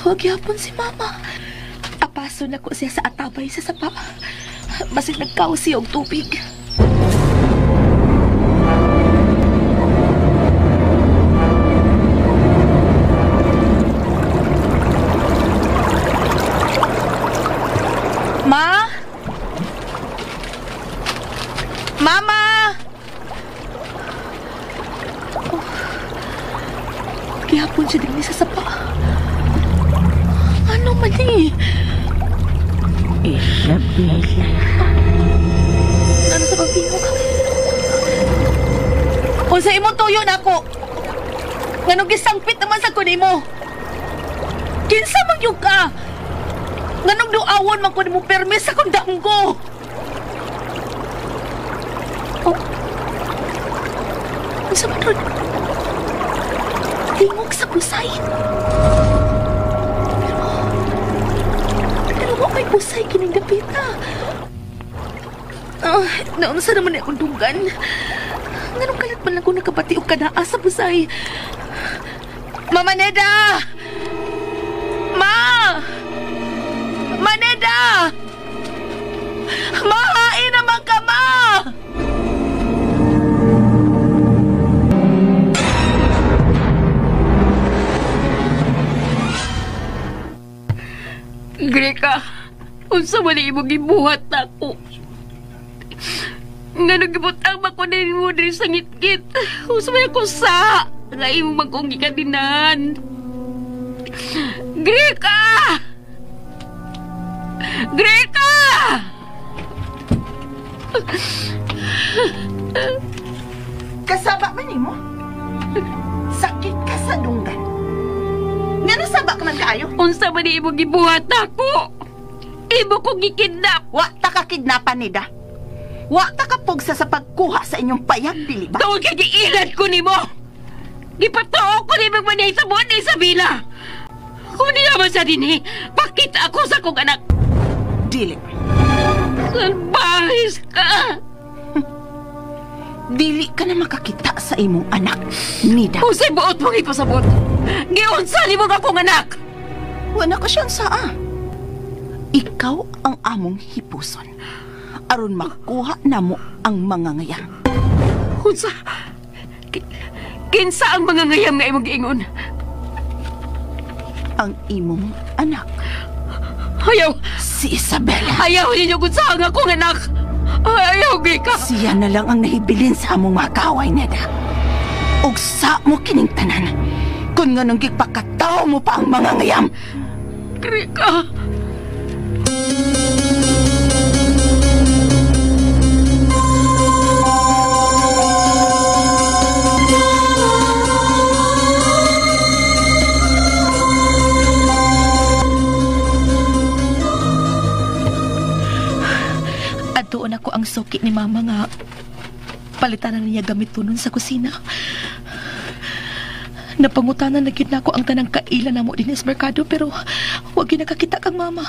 Huwag yapon si Mama. Apaso na ko siya sa atabay sa sapa. Basig nagkaw siya og tubig. Ma? Mama! Oh. Gihapon siya din sa sapa. Ano man eh? Isabela. Ano sa pagtingog? Unsa imong tuyo na ako? Nganong gisangpit naman sa kunimo? Kinsa man gyud ka? Nganong duawon man ko nimo permis sa kong damgo? Oh. Unsa man ron? Tingog sa busay. Pero wa may busay kining dapita. Naunsa naman akong dunggan. Nganong kalat man lang ko nakabati og kanaa sa busay. Mama Neda! Ma! Maneda! Mahain naman ka, ma! Greka, unsa man imong gibuhat nako? Nga nagibutang ba ko nimo diri sa ngitngit? Unsa man ako sa nga imong magkong gikadinan? Greka! Greka! Kasaba man nimo? Sakit ka sa dunggan. Ngano saba ka man kaayo? Unsa man imong gibuhat nako? Imo ko gikidnap. Wa ta ka kidnapan nida. Wa ta ka pugsa sa pagkuha sa inyong payag, dili ba? Tungod kay giilad ko nimo. Gipatuo ko nimo manay sa buwan ni Isabela. Kung di naman sa dinhi, pakita ako sa kong anak. Dili. Salbahis ka. Dili ka na makakita sa imong anak, Nida. Unsay buot mong ipasabot? Giunsa nimo akong anak? Wala ko siyang saa. Ikaw ang among hipuson. Aron makuha namo ang mga ngayam. Unsa? Kinsa ang mga ngayam nga imong giingon? Ang imong anak. Ayaw! Si Isabella. Ayaw ninyo kung saan akong anak! Ayaw, Grika! Siya na lang ang nahibilin sa among mga kaway, Neda. Ug sa mo kining tanan, kung nga nung gipakataw mo pa ang mga ngayam. Grika! Doon ako ang suki ni Mama nga palitanan niya gamit tunon sa kusina. Napangutanan na gid nako ang tanang kaila namo dinhi sa merkado pero wa gyud nakakita kang Mama.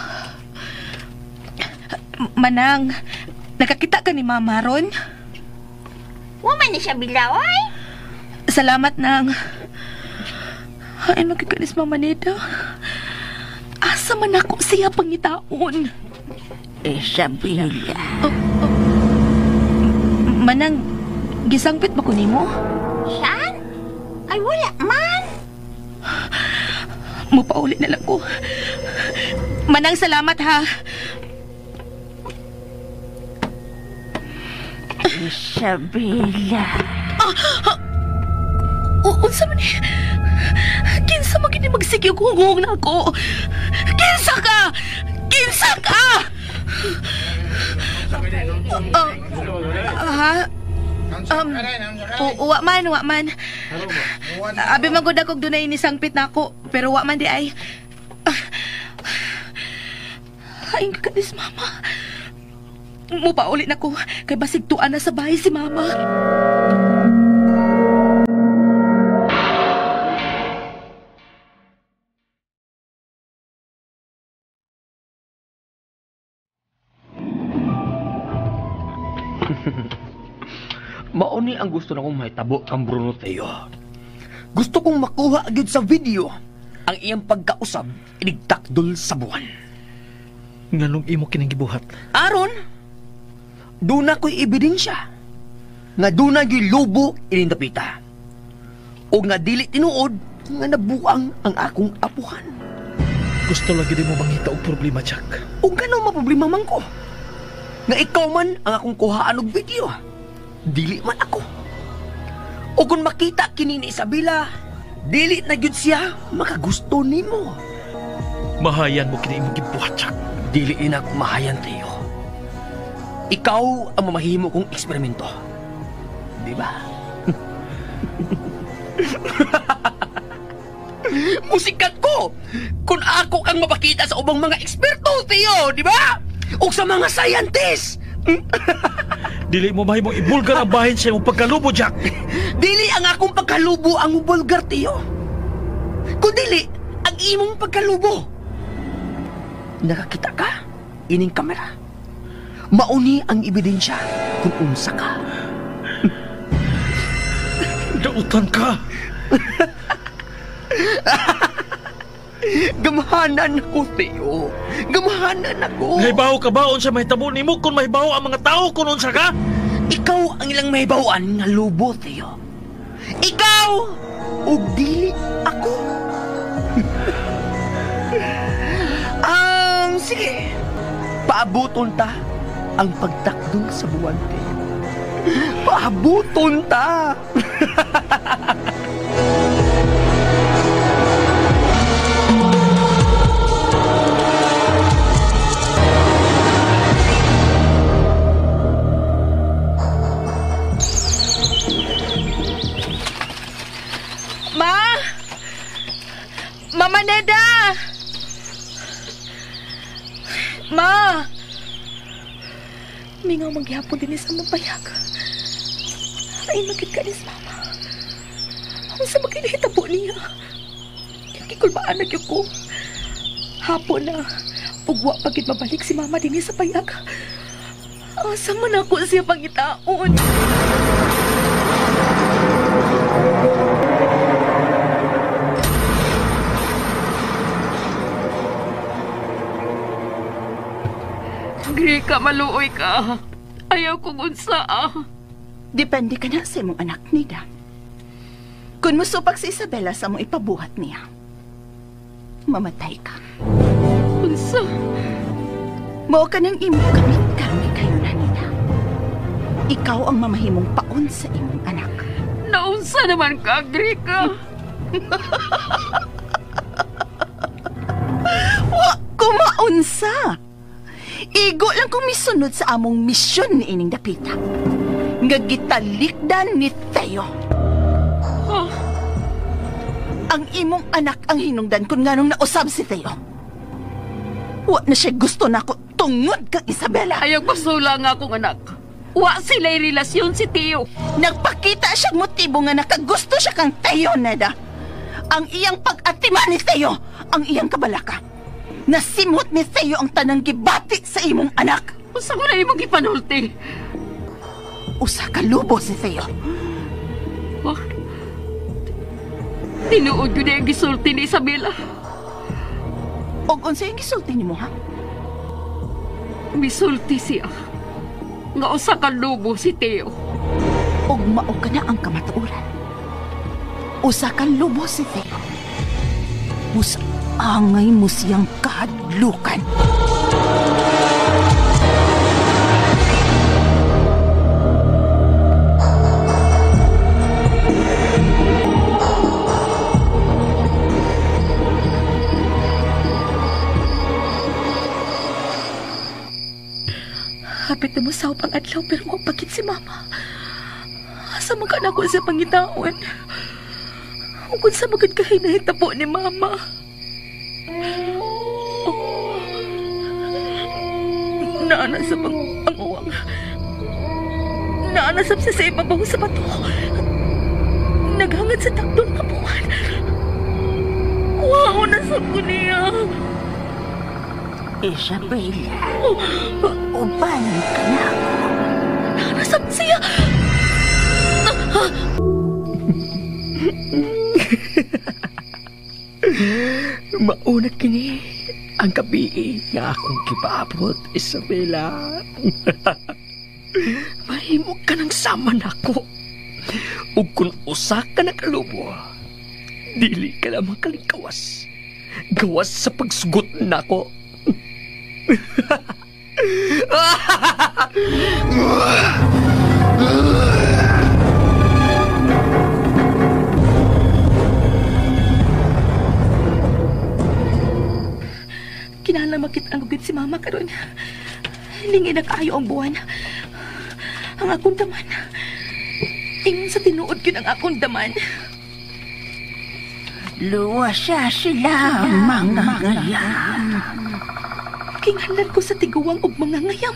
Manang, nakakita ka ni Mama ron? Wa man ni siya bila, oy. Salamat nang. Ay, magkikanis Mama Neda. Asa man ako siya pangitaon? Isabela. Manang, gisangpit ba ko nimo? Saan? Ay, wala man. Mupauli na lang ko. Manang, salamat ha. Isabela. Unsa man ni? Kinsa man gini magsige og hungong na ako? Kinsa ka? Kinsa ka? Ha? Wa man, wa man. Abi man gud akog dunay ni sangpit nako, pero wa man di ay. Ay, kanis Mama. Mupauli na ko kay basig tuan na sa bahay si Mama. Mauni ang gusto na kong mahitabo kang Bruno Teo. Gusto kong makuha agad sa video ang iyang pagkausab inigtakdol sa buwan. Nganong imo kining gibuhat? Aron, doon na ko'y ebidensya nga doon na gilubo ining dapita. O nga dili tinuod nga nabuang ang akong apuhan. Gusto lagi di mo mangita og problema, Jack. O gano'ng maproblema man ko. Nga ikaw man ang akong kuhaan og video. Dili man ako. O kung makita kini ni Isabela, dili na gyud siya makagusto nimo. Mahayan mo kini imong gibuhat, Jack. Dili na ako mahayan, Teo. Ikaw ang mamahimo kong eksperimento. Di ba? Musikat ko kung ako kang mapakita sa ubang mga eksperto, Teo, di ba? O sa mga scientist. Dili mo mahimong ibulgar ang bahin sa imong pagkalubo, Jack. Dili ang akong pagkalubo ang mubulgar, Teo. Kung dili, ang imong pagkalubo. Nakakita ka, ining kamera. Mauni ang ebidensya kung unsa ka. Dautan ka. Gamhanan ako, Teo. Gamhanan ako. Nahibaw ka ba unsa mahitabo nimo kung mahibaw ang mga tao kung unsa ka? Ikaw ang ilang mahibawan nga lubo, Teo. Ikaw ug dili ako. Sige. Paabuton ta ang pagtakdong sa buwan, Teo. Paabuton ta. Ma! Mama Neda! Ma! Mingaw maghihapon din sa mapayag. Ay, magkit ka ni Mama. Ang sa makinahitabo niya. Kikulbaan na ko. Hapon na, ugwa pagit mabalik si Mama din sa payag. Asa man ako siya pangitaon. Grika, maluoy ka. Ayaw kong unsa ah. Depende ka na sa imong anak, Nida. Kung musupak si Isabela sa mong ipabuhat niya, mamatay ka. Unsa? Mao ka ng imong kamit karon kayo na, Nida. Ikaw ang mamahimong paon sa imong anak. Naunsa naman ka, Grika? Wa ko maunsa. Igo lang kong misunod sa among misyon ni ining dapita. Nga gitalikdan ni Teo. Huh? Ang imong anak ang hinungdan kung nganong nausab si Teo. Wa na siya gusto nako tungod kang Isabela. Ayaw pasula nga akong anak. Wa sila'y relasyon si Teo. Nagpakita siyang motibo nga nakagusto siya kang Teo, Neda. Ang iyang pag-atima ni Teo, ang iyang kabalaka. Nasimot ni Teo ang tanang gibati sa imong anak. Usa ko na imong gipanulti. Usa ka lubo si Teo. Wah. Tinuod yun ang gisulti ni Isabela. Og unsa yung gisulti nimo, ha? Misulti siya nga usa ka lubo si Teo. Og mao ka na ang kamatuoran. Usa ka lubo si Teo. Musa angay mo siyang kahadlukan. Hapit na mo sa ang adlaw pero mapagit si Mama. Asa man ka na ko sa pangitaon? Kung sa magod ka hinahitabo ni Mama. Oh. Naanasap ang uwang. Naanasap siya sa ibabaw sa bato. Naghangad sa takdon nga buwan. Wow, nasap ko niya. Isabela, uban ka na ako. Naanasap siya. Mauna kini ang gabi nga akong gipaabot, Isabela. Mahimo ka ng sama nako. Ug kung usa ka nakalubo, dili ka lamang kalingkawas. Gawas sa pagsugot nako. Kinahanglan makita ang gugid si Mama karon. Lingid na kaayo ang buwan. Ang akong daman. Ingon sa tinuod gyud ang akong daman. Luwas siya sila, mga ngayam. Kinahanglan ko sa tiguang og mga ngayam.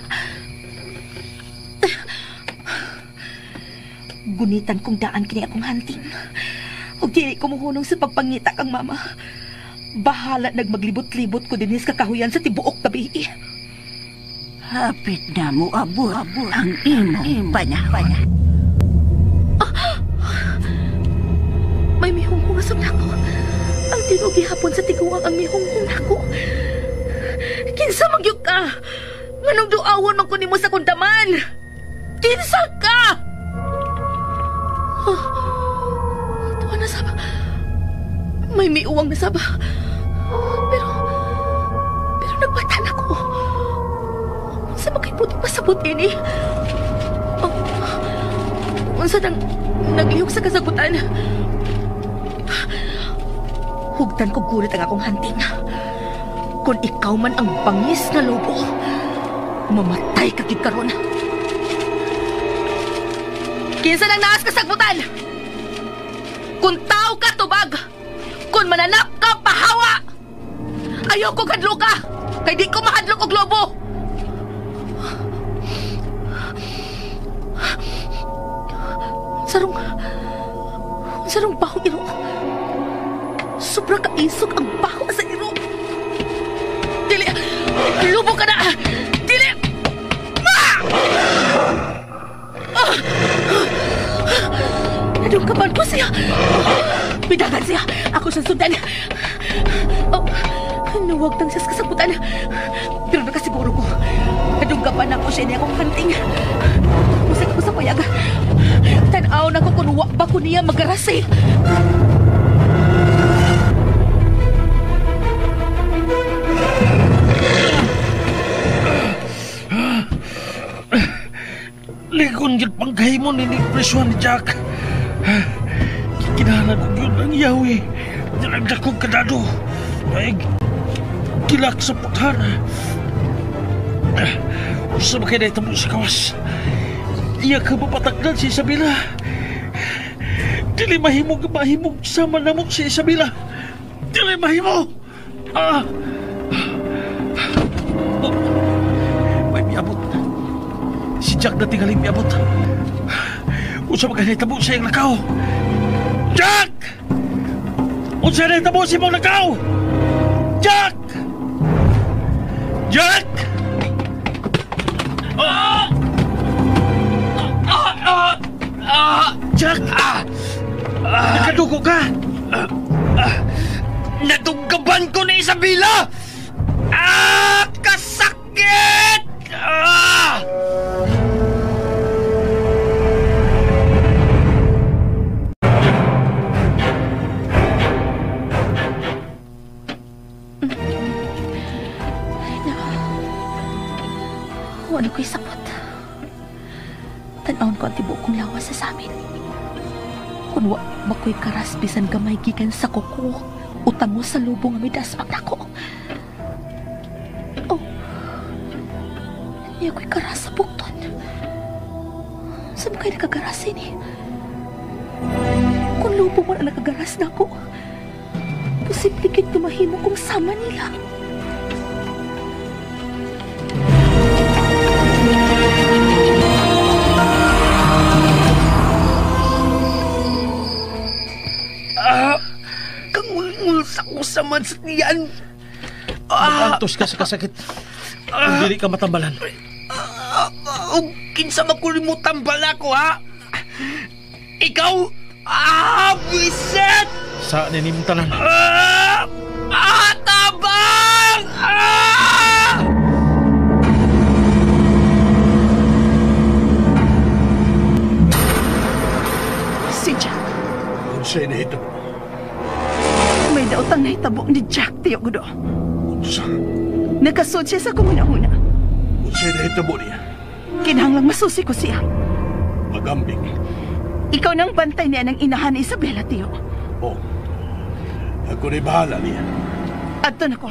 Gunitan kong daan kini akong hunting. Og dili ko mohunong sa pagpangita kang Mama. Bahala nagmaglibot-libot ko dinis kakahuyan sa tibuok gabi. Hapit na mo abot ang imong panahon. Ah! May mihunghong asam nako. Ang tinuod gihapon sa tiguang ang mihunghong nako. Kinsa magyud ka? Nganong duawon man ko nimo sa kundaman? Kinsa ka? Oh, tuwa na saba. May miuwang na saba. Pero nagbata na ko. Unsa man kay putik pasabot ini? Oh, unsa nang naglihok sa kasagutan? Hugtan ko gulit ang akong hunting. Kung ikaw man ang bangis na lobo, mamatay ka gid karon. Kinsa nang naas kasagbutan? Kung tao ka, tubag! Kung mananap ka, pahawa! Ayaw ko kadlo ka! Kay di ko mahadlok og lobo! Sarong bahong iro. Sobra kaisog ang baho sa iro. Dili! Lubo ka na! Dili! Ah! Ah! Nadungkapan ko siya! Bidagan siya! Ako siyang sundan! Oh, nawag tang siya sa kasaputan. Pero nakasiguro ko. Siya niya akong hunting. Usag ko sa payag. Tanaw na ko kung wa ba ko niya magarasi. Likon yun panggahimon ni presyon ni Jack. Kinahalan ko yun ang yawi. Nilagdak kong kadado. Ay, kilak sa puthan. Usa ba kayo na sa kawas? Iya ka mapatakdan si Isabela. Dili mahimog mahimog sama na mo si Isabela. Dili mahimo. Ah. Oh. May miabot. Si Jack na tingaling miabot. Unsa ba kayo naitabo sa iyang lakaw? Jack! Unsa naitabo sa imong lakaw? Jack! Jack! Ah! Ah! Ah! Ah! Jack! Ah! Ah! Nakadugo ka! Ah! Ah! Naduggaban ko na Isabela! Ah! Kasakit! Ah! Wala ko'y sapot. Tan-awon ko ang tibuok kong lawas sa samin. Kung wa ba ko'y karas bisan gamay gikan sa kuko, utang mo sa lubong nga may dasmag nako. Oh, niya ko'y karas sa bukton. Saan mo kayo nakagaras ini? Kung lubong mo na nakagaras nako, posible kit tumahimo kung sama nila. Sa man sa tiyan. Mag-antos ka sa kasakit. Kung dili ka matambalan. Kinsa makulimutan bala ko, ha? Ikaw, biset! Sa ninimtanan. Tabang! Si Jack. Unsay nahitabo? May daotang nahitabo ni Jack, Tiyo Gudo. Unsa? Nagkasod siya sa kumuna-una. Unsay nahitabo niya? Kinahanglang masusi ko siya. Magambing. Ikaw nang bantay niya ng inahan ni Isabela, Tiyo. Oh. Ako na'y bahala niya. Adto na ko.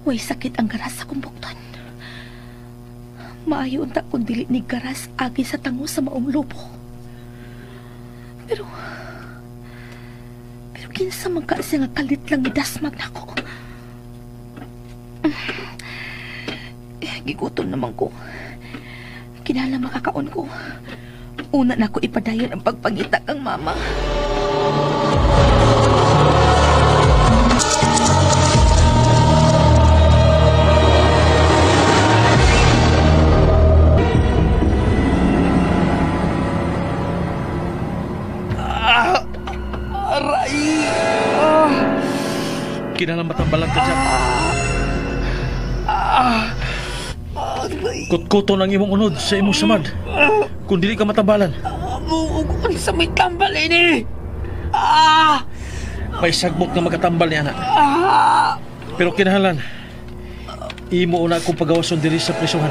Way sakit ang garas sa kumbukton. Maayo unta kung dili ni garas agi sa tango sa maong lubo. Pero kinsa man ka siya nga kalit lang idasmag nako. Gigutom naman ko. Kinahanglan makakaon ko. Una na ko ipadayon ang pagpangita kang mama. Kinahanglan matambalan ka, Jack. Kutkuto ng imong unod sa imong samad. Kung dili ka matambalan. Sa may tambal ini. May sagbot nga makatambal niya, anak. Pero kinahanglan, imo una akong pagawason diri sa prisuhan.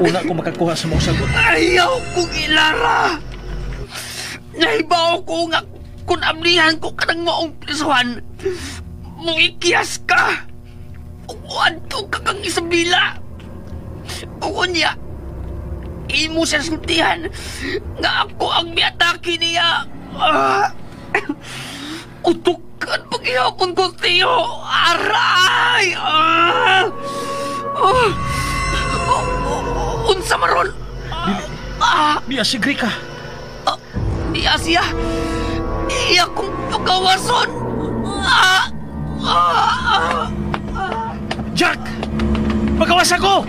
Una akong makakuha sa mong sagot. Ayaw kong ilara. Nahibaw ko nga kung amlihan ko kanang maong prisuhan, muikiyas ka. Uanto ka kang Isabela. Oo niya, imo siya sultihan nga ako ang miatake niya. Utukan paghihapon ko, Tiyo. Aray! Unsa maron? Niya si Grika. Niya siya. Iya kong pagawason. Jack! Pagawas ako!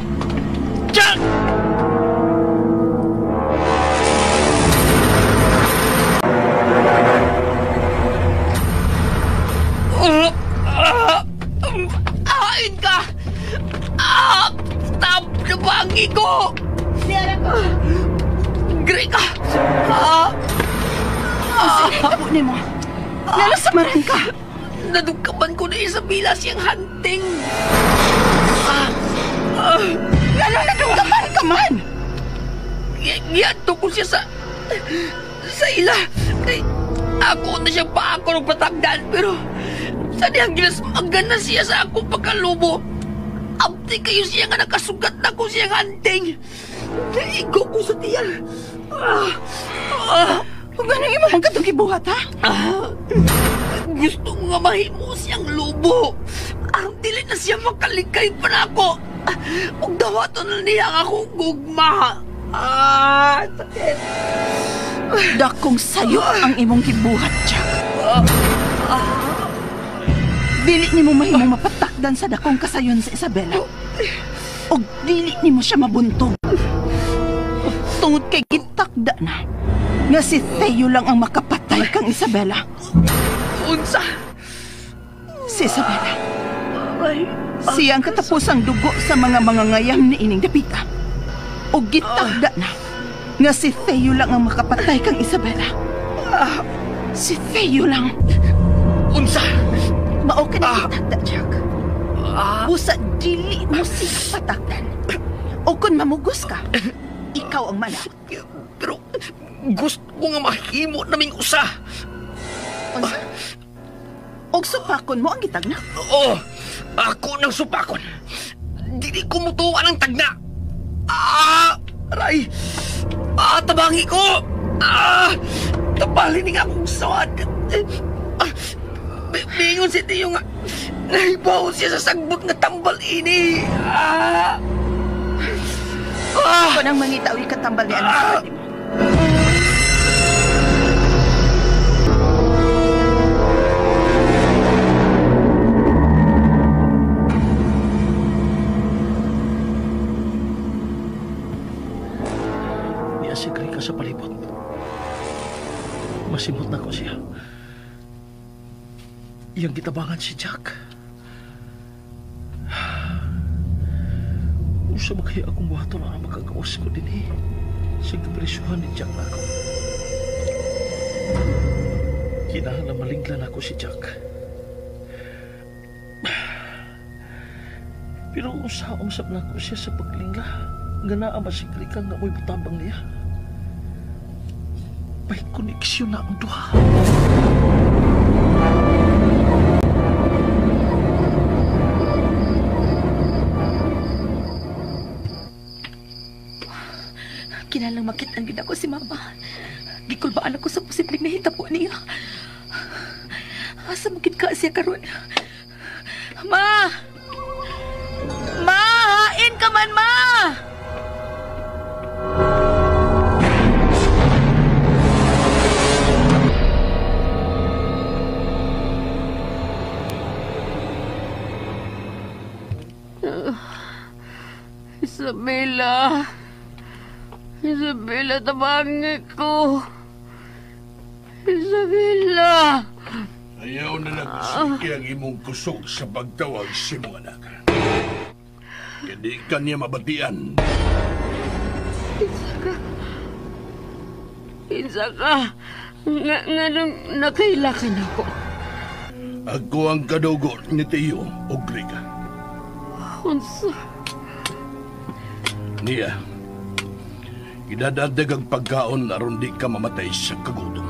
Ain ka! Stop! Nabangi ko! Grika! Ang sinahitabo ni mo! Nalasamaran ka! Nadugkaman ko na Isabela siyang hunting! Lalo nadugkaman ka man! Giadto ko siya sa ila. Kay ako na siya pa ako ng patagdan pero sa dihang ginasmagan na siya sa akong pagkalubo. Abti kayo siya nga nakasugat na ko siyang hunting. Naigo ko sa tiyan. Huwag ganang imo ang katong gibuhat, ha? Gusto ko nga mahimo siyang lubo. Aron dili na siya makalikay pa na ako. Ug dawaton na niya ang akong gugma. Sakit. Dakong sayo ang imong gibuhat, Jack. Dili nimo mahimong mapatakdan sa dakong kasayon sa Isabela. Og dili nimo siya mabuntog. Tungod kay gitakda na nga si Theo lang ang makapatay kang Isabela. Unsa? Si Isabela. Siya ang katapusang dugo sa mga mangangayam ni ining dapita. Og gitakda na nga si Theo lang ang makapatay kang Isabela. Si Theo lang. Unsa? Mao ka na gitakda, Jack. Busa dili mo siya patakdan. O kung mamugos ka, ikaw ang manakot. Pero gusto ko nga mahimo naming usa. Unsa? Og supakon mo ang gitagna? Oo, ako nang supakon. Dili ko mutuwa ng tagna. Aray! Tabangi ko! Tapalin nga akong sawad. Bingon si Tio nga. Nahibaw siya sa sagbot nga tambal ini. Ako nang mangitaw ikatambal ni anak sa mo. Niya si Grika sa palibot. Masimot na ko siya. Iyang gitabangan si Jack. Usa ba kaya akong buhaton na makagawas ko din eh. Sa kapresyuhan ni Jack na ako. Kinahanglan malinglan ako si Jack. Pero usa-usap na ko siya sa paglingla. Nga naa ba si Grika nga mo'y butabang niya. May koneksyon na ang duha. Kinalang makit-an gid ako si Mama. Gikulbaan ako sa posibleng nahitabo niya. Asa magid ka siya karon? Ma! Ma! Hain ka man, Ma! Isabela. Isabela, tabangi ko. Isabela. Ayaw na lang sige ang imong kusog sa pagtawag sa imong anak. Hindi ka niya mabatian. Kinsa ka? Kinsa ka? Nga nung nakailakan ako. Ako ang kadugo ni Teo o Grega. Unsa? Niya, idadadag ang pagkaon aron di ka mamatay sa kagutom.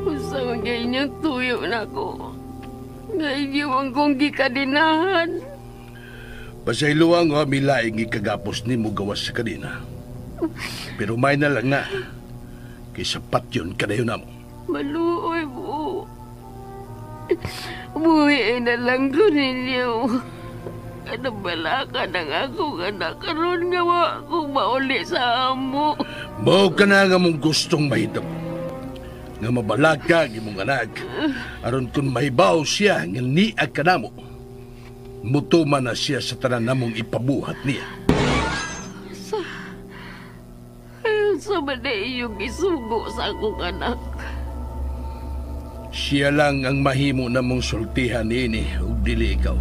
Unsa man kay inyong tuyo na ko? Nga inyo ang kong gikadinahan. Pasayloa nga milaing ikagapos ni mo gawas sa kadina. Pero may na lang na, kaysa patyon kadayon na mo. Maluoy mo. Buhi na lang ko ninyo. Kanabalaka na nga ako nga nakaroon nga wa akong mauli sa amo. Mao ka na nga mong gustong mahitabo. Nga mabalaka ang imong anak. Aron kung mahibaw siya nga niag ka namo, mutuman na siya sa tanan namong ipabuhat niya. man na iyong isugo sa akong anak? Siya lang ang mahimo na mong sultihan niini ug dili ikaw.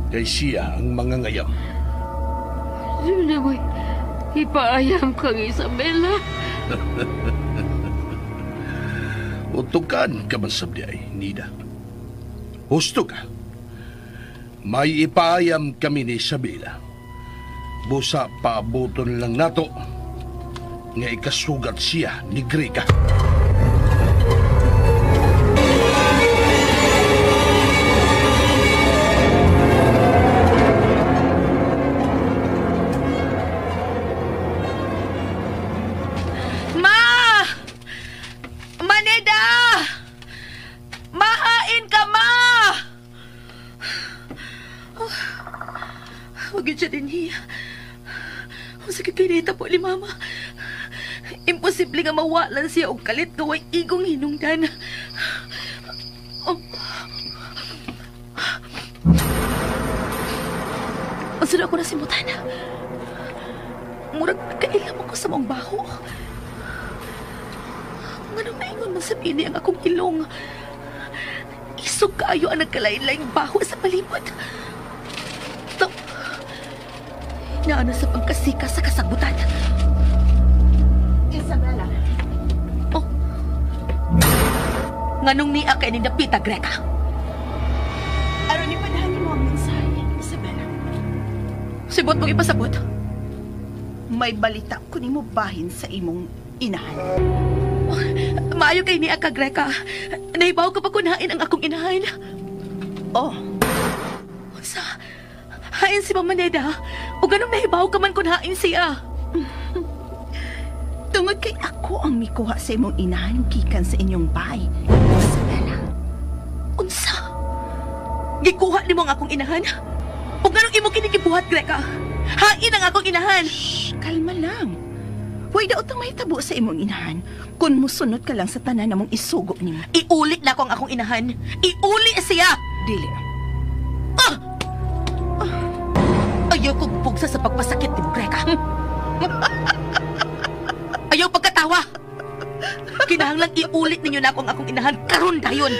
Kay siya ang mangangayam. Yun na mo'y ipaayam kang Isabela. Utukan ka man sabdi ay, Nida. Husto ka. May ipaayam kami ni Isabela. Busa paabuton lang nato nga ikasugat siya ni Greka. Ma! Maneda! Mahain ka, ma! Oh, huwag yun siya din hiya. Ang sakit kinita po ni Mama. Imposible nga mawalan siya og kalit nga way igong hinungdan. Oh. Ang sunod ako na simutan. Murag kailam ako sa mong baho. Nganong naingon man sa pini ang akong ilong. Isog kaayo ang nagkalain-laing baho sa palibot. Naano sa pagkasika sa kasagutan. Isabela. Oh. Nganong niya kay ning dapita, Greka? Aron ipadhani mo ang mensahe, Isabela. Sibot mong ipasabot. May balita ko nimo bahin sa imong inahan. Oh, maayo kay niya ka, Greka. Nahibaw ka pa kunain ang akong inahan. Oh. Unsa? Hain si Mama Neda. O ganong nahibaw ka man kun hain siya. Tungod kay ako ang mikuha sa imong inahan gikan sa inyong bahay, Isabela. Unsa? Gikuha nimo ang akong inahan? O ganong imo kinikibuhat, Greka? Hain ang akong inahan. Shh, kalma lang. Huwag daw itong mahitabo sa imong inahan kung musunod ka lang sa tanan na mong isugo nimo. Iuli na ko ang akong inahan. Iuli siya! Dili. Ah! Ayaw kong pugsa sa pagpasakit ni Greka. Ayaw pagkatawa. Kinahanglang iulit ninyo na akong akong inahan karon dayon.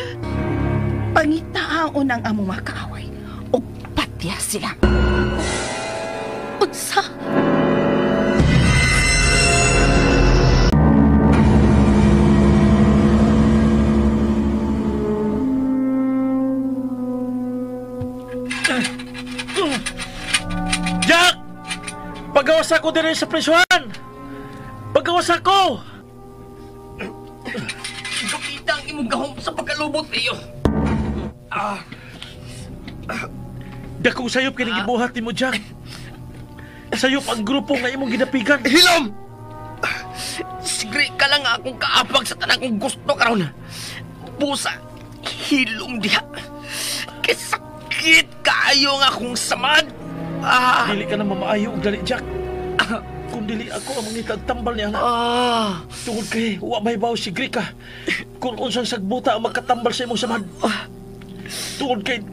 Pangitaon ang among mga kaaway o patya sila. Unsa? Jack! Pagawas ako din sa presuhan! Pagawas ako! Dukita ang imong gahom sa pagkalubot iyo. Dakong sayop kining gibuhat nimo, Jack. Sayop ang grupo nga imong ginapigan. Hilom! Sigri ka lang akong kaapag sa tanang kong gusto karon. Busa, hilom diha. Kay sakit kaayo nga akong samad. Dili ka na mamaayo og dali, Jack. Kung dili ako ang mangitag tambal niya na. Tungod kay wa may baw si Greka. Kung unsang sagbuta ang makatambal sa imong samad. Tungod kay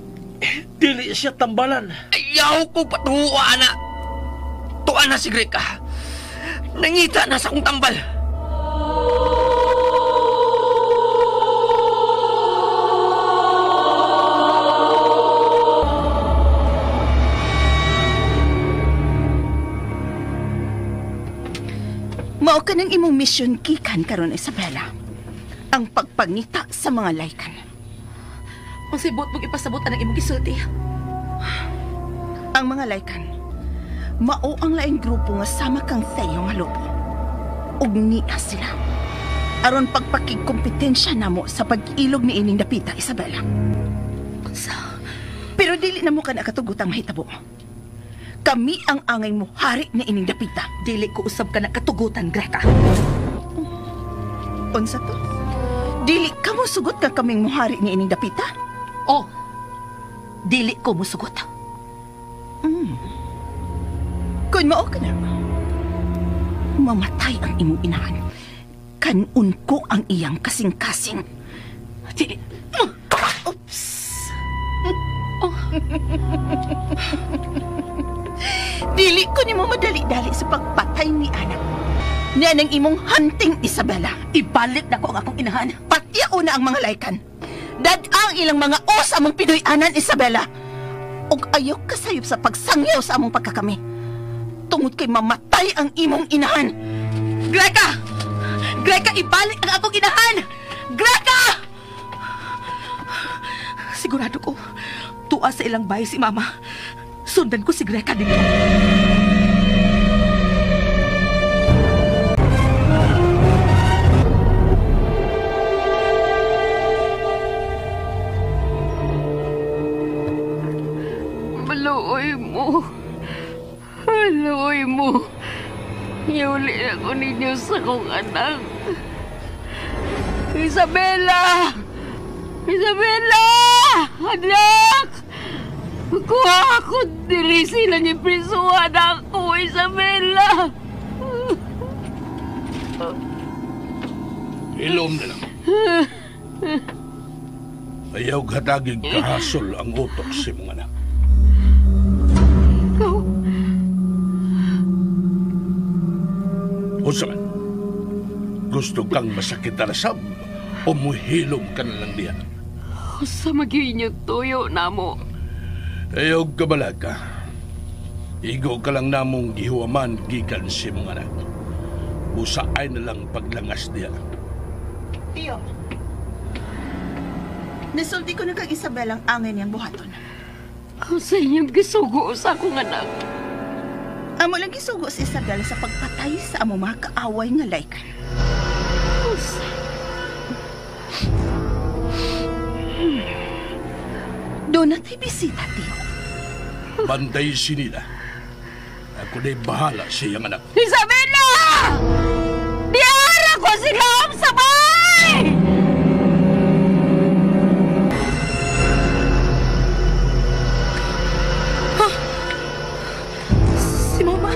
dili siya tambalan. Ayaw ko patuwa, ana. Tuan na si Greka. Nangita na sa akong tambal. Mao ka ng imong misyon gikan karon, Isabela. Ang pagpangita sa mga laykan. Ang sibot mong ipasabot ang imong gisulti. Ang mga laykan, mao ang laing grupo nga sama kang Theo nga lobo. Ug niya sila. Aron pagpakigkompetensya namo sa pag-ilog ni ining dapita, Isabela. Unsa? Pero dili na mo ka nakatugutang mahitabo. Kami ang angay mo, hari ni ining dapita. Dili ko usab ka na katugutan, Greka. Unsa to? Dili ka mo sugot ka kaming muhari ni ining dapita? Oh, dili ko musugot. Kung mao ka na, mamatay ang imong inahan. Kanun ko ang iyang kasing-kasing. Dili. Oops. Oh. Dili ko nimo madali-dali sa pagpatay ni anak. Niya ng imong hunting, Isabela. Ibalik na ko ang akong inahan. Patya una ang mga laykan. Dad-ang ilang mga o sa among Pinoy-anan, Isabela. Ug ayaw kasayop sa pagsangyaw sa among pagkakami. Tungod kay mamatay ang imong inahan. Greka! Greka, ibalik ang akong inahan! Greka! Sigurado ko, tuwa sa ilang bahay si Mama. Sundan ko si Greka din. Maluoy mo. Maluoy mo. Iuli ako ninyo sa kong anak. Isabela! Isabela! Anak! Kuha ako diri sila ni prisuhan ako, Isabela! Ilom na lang. Ayaw hatagig kahasol ang utok si mong anak. Ikaw? Unsa man? Gusto kang masakit na sab o muhilom ka na lang diya? Usa magyud tuyo namo. Ayaw kabalaga. Igo ka lang namong gihuwaman gikan si mong anak. Usaay na lang paglangas diya. Tiyo, nasulti ko na kang Isabel ang angin niyang buhaton. Sa inyong gisugo sa akong anak. Amo lang gisugo si Isabel sa pagpatay sa among mga kaaway nga laykan. Doon natay bisita, Tiyo. Bantay sinila. Ako na'y bahala sa iyang anak. Isabela! Diara ko sila ang sabay! Huh? Si Mama.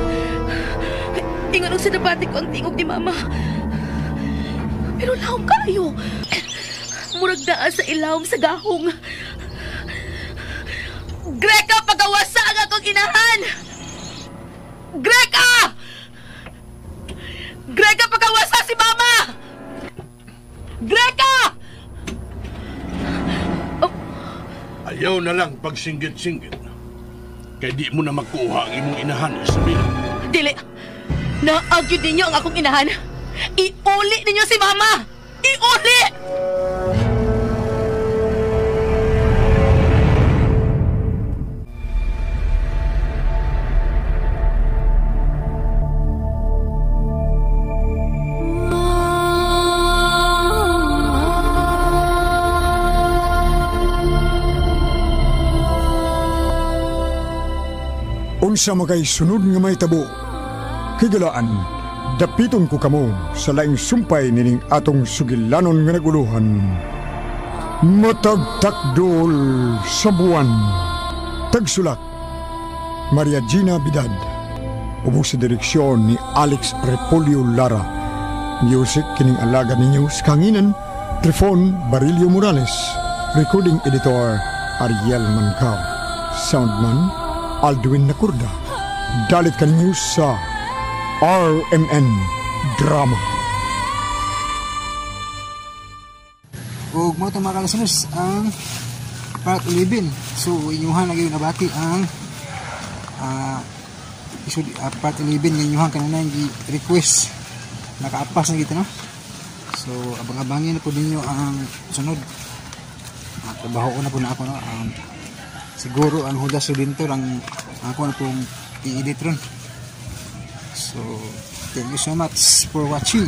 Ingon og sinabati ko ang tingog ni Mama. Pero lahom kayo. Murag naa sa ilawom sa gahong. Greka, pagawasa ang akong inahan! Greka! Greka, pagawasa si Mama! Greka! Oh. Ayaw na lang pagsinggit-singgit. Kaya di mo na makuha ang imong inahan, Isabela. Dili! Naagyo ninyo ang akong inahan. Iuli ninyo si Mama! Iuli! Unsa makay sunod nga may tabo, higalaan, dapiton ko kamo sa laing sumpay nining atong sugilanon nga naguluhan. Matagtakdol sa buwan. Tagsulat, Maria Gina Bidad. Ubos sa direksyon ni Alex Repolyo Lara. Music kining alaga ninyo sa kanginan, Trifon Barillo Morales. Recording editor, Ariel Mancao. Soundman, Aldwin Nakurda. Dalit ka ninyo sa RMN Drama. Ug mo itong mga listeners ang part 11. So inyuhan na gyud nabati ang part 11 nga inyuhan kanunay gi request. Nakaapas na gito, no? So abang-abangin na po ninyo ang sunod. Trabaho ko na po na ako, no? Siguro ang Judas Redentor ang ako na pong i-edit ron. So thank you so much for watching.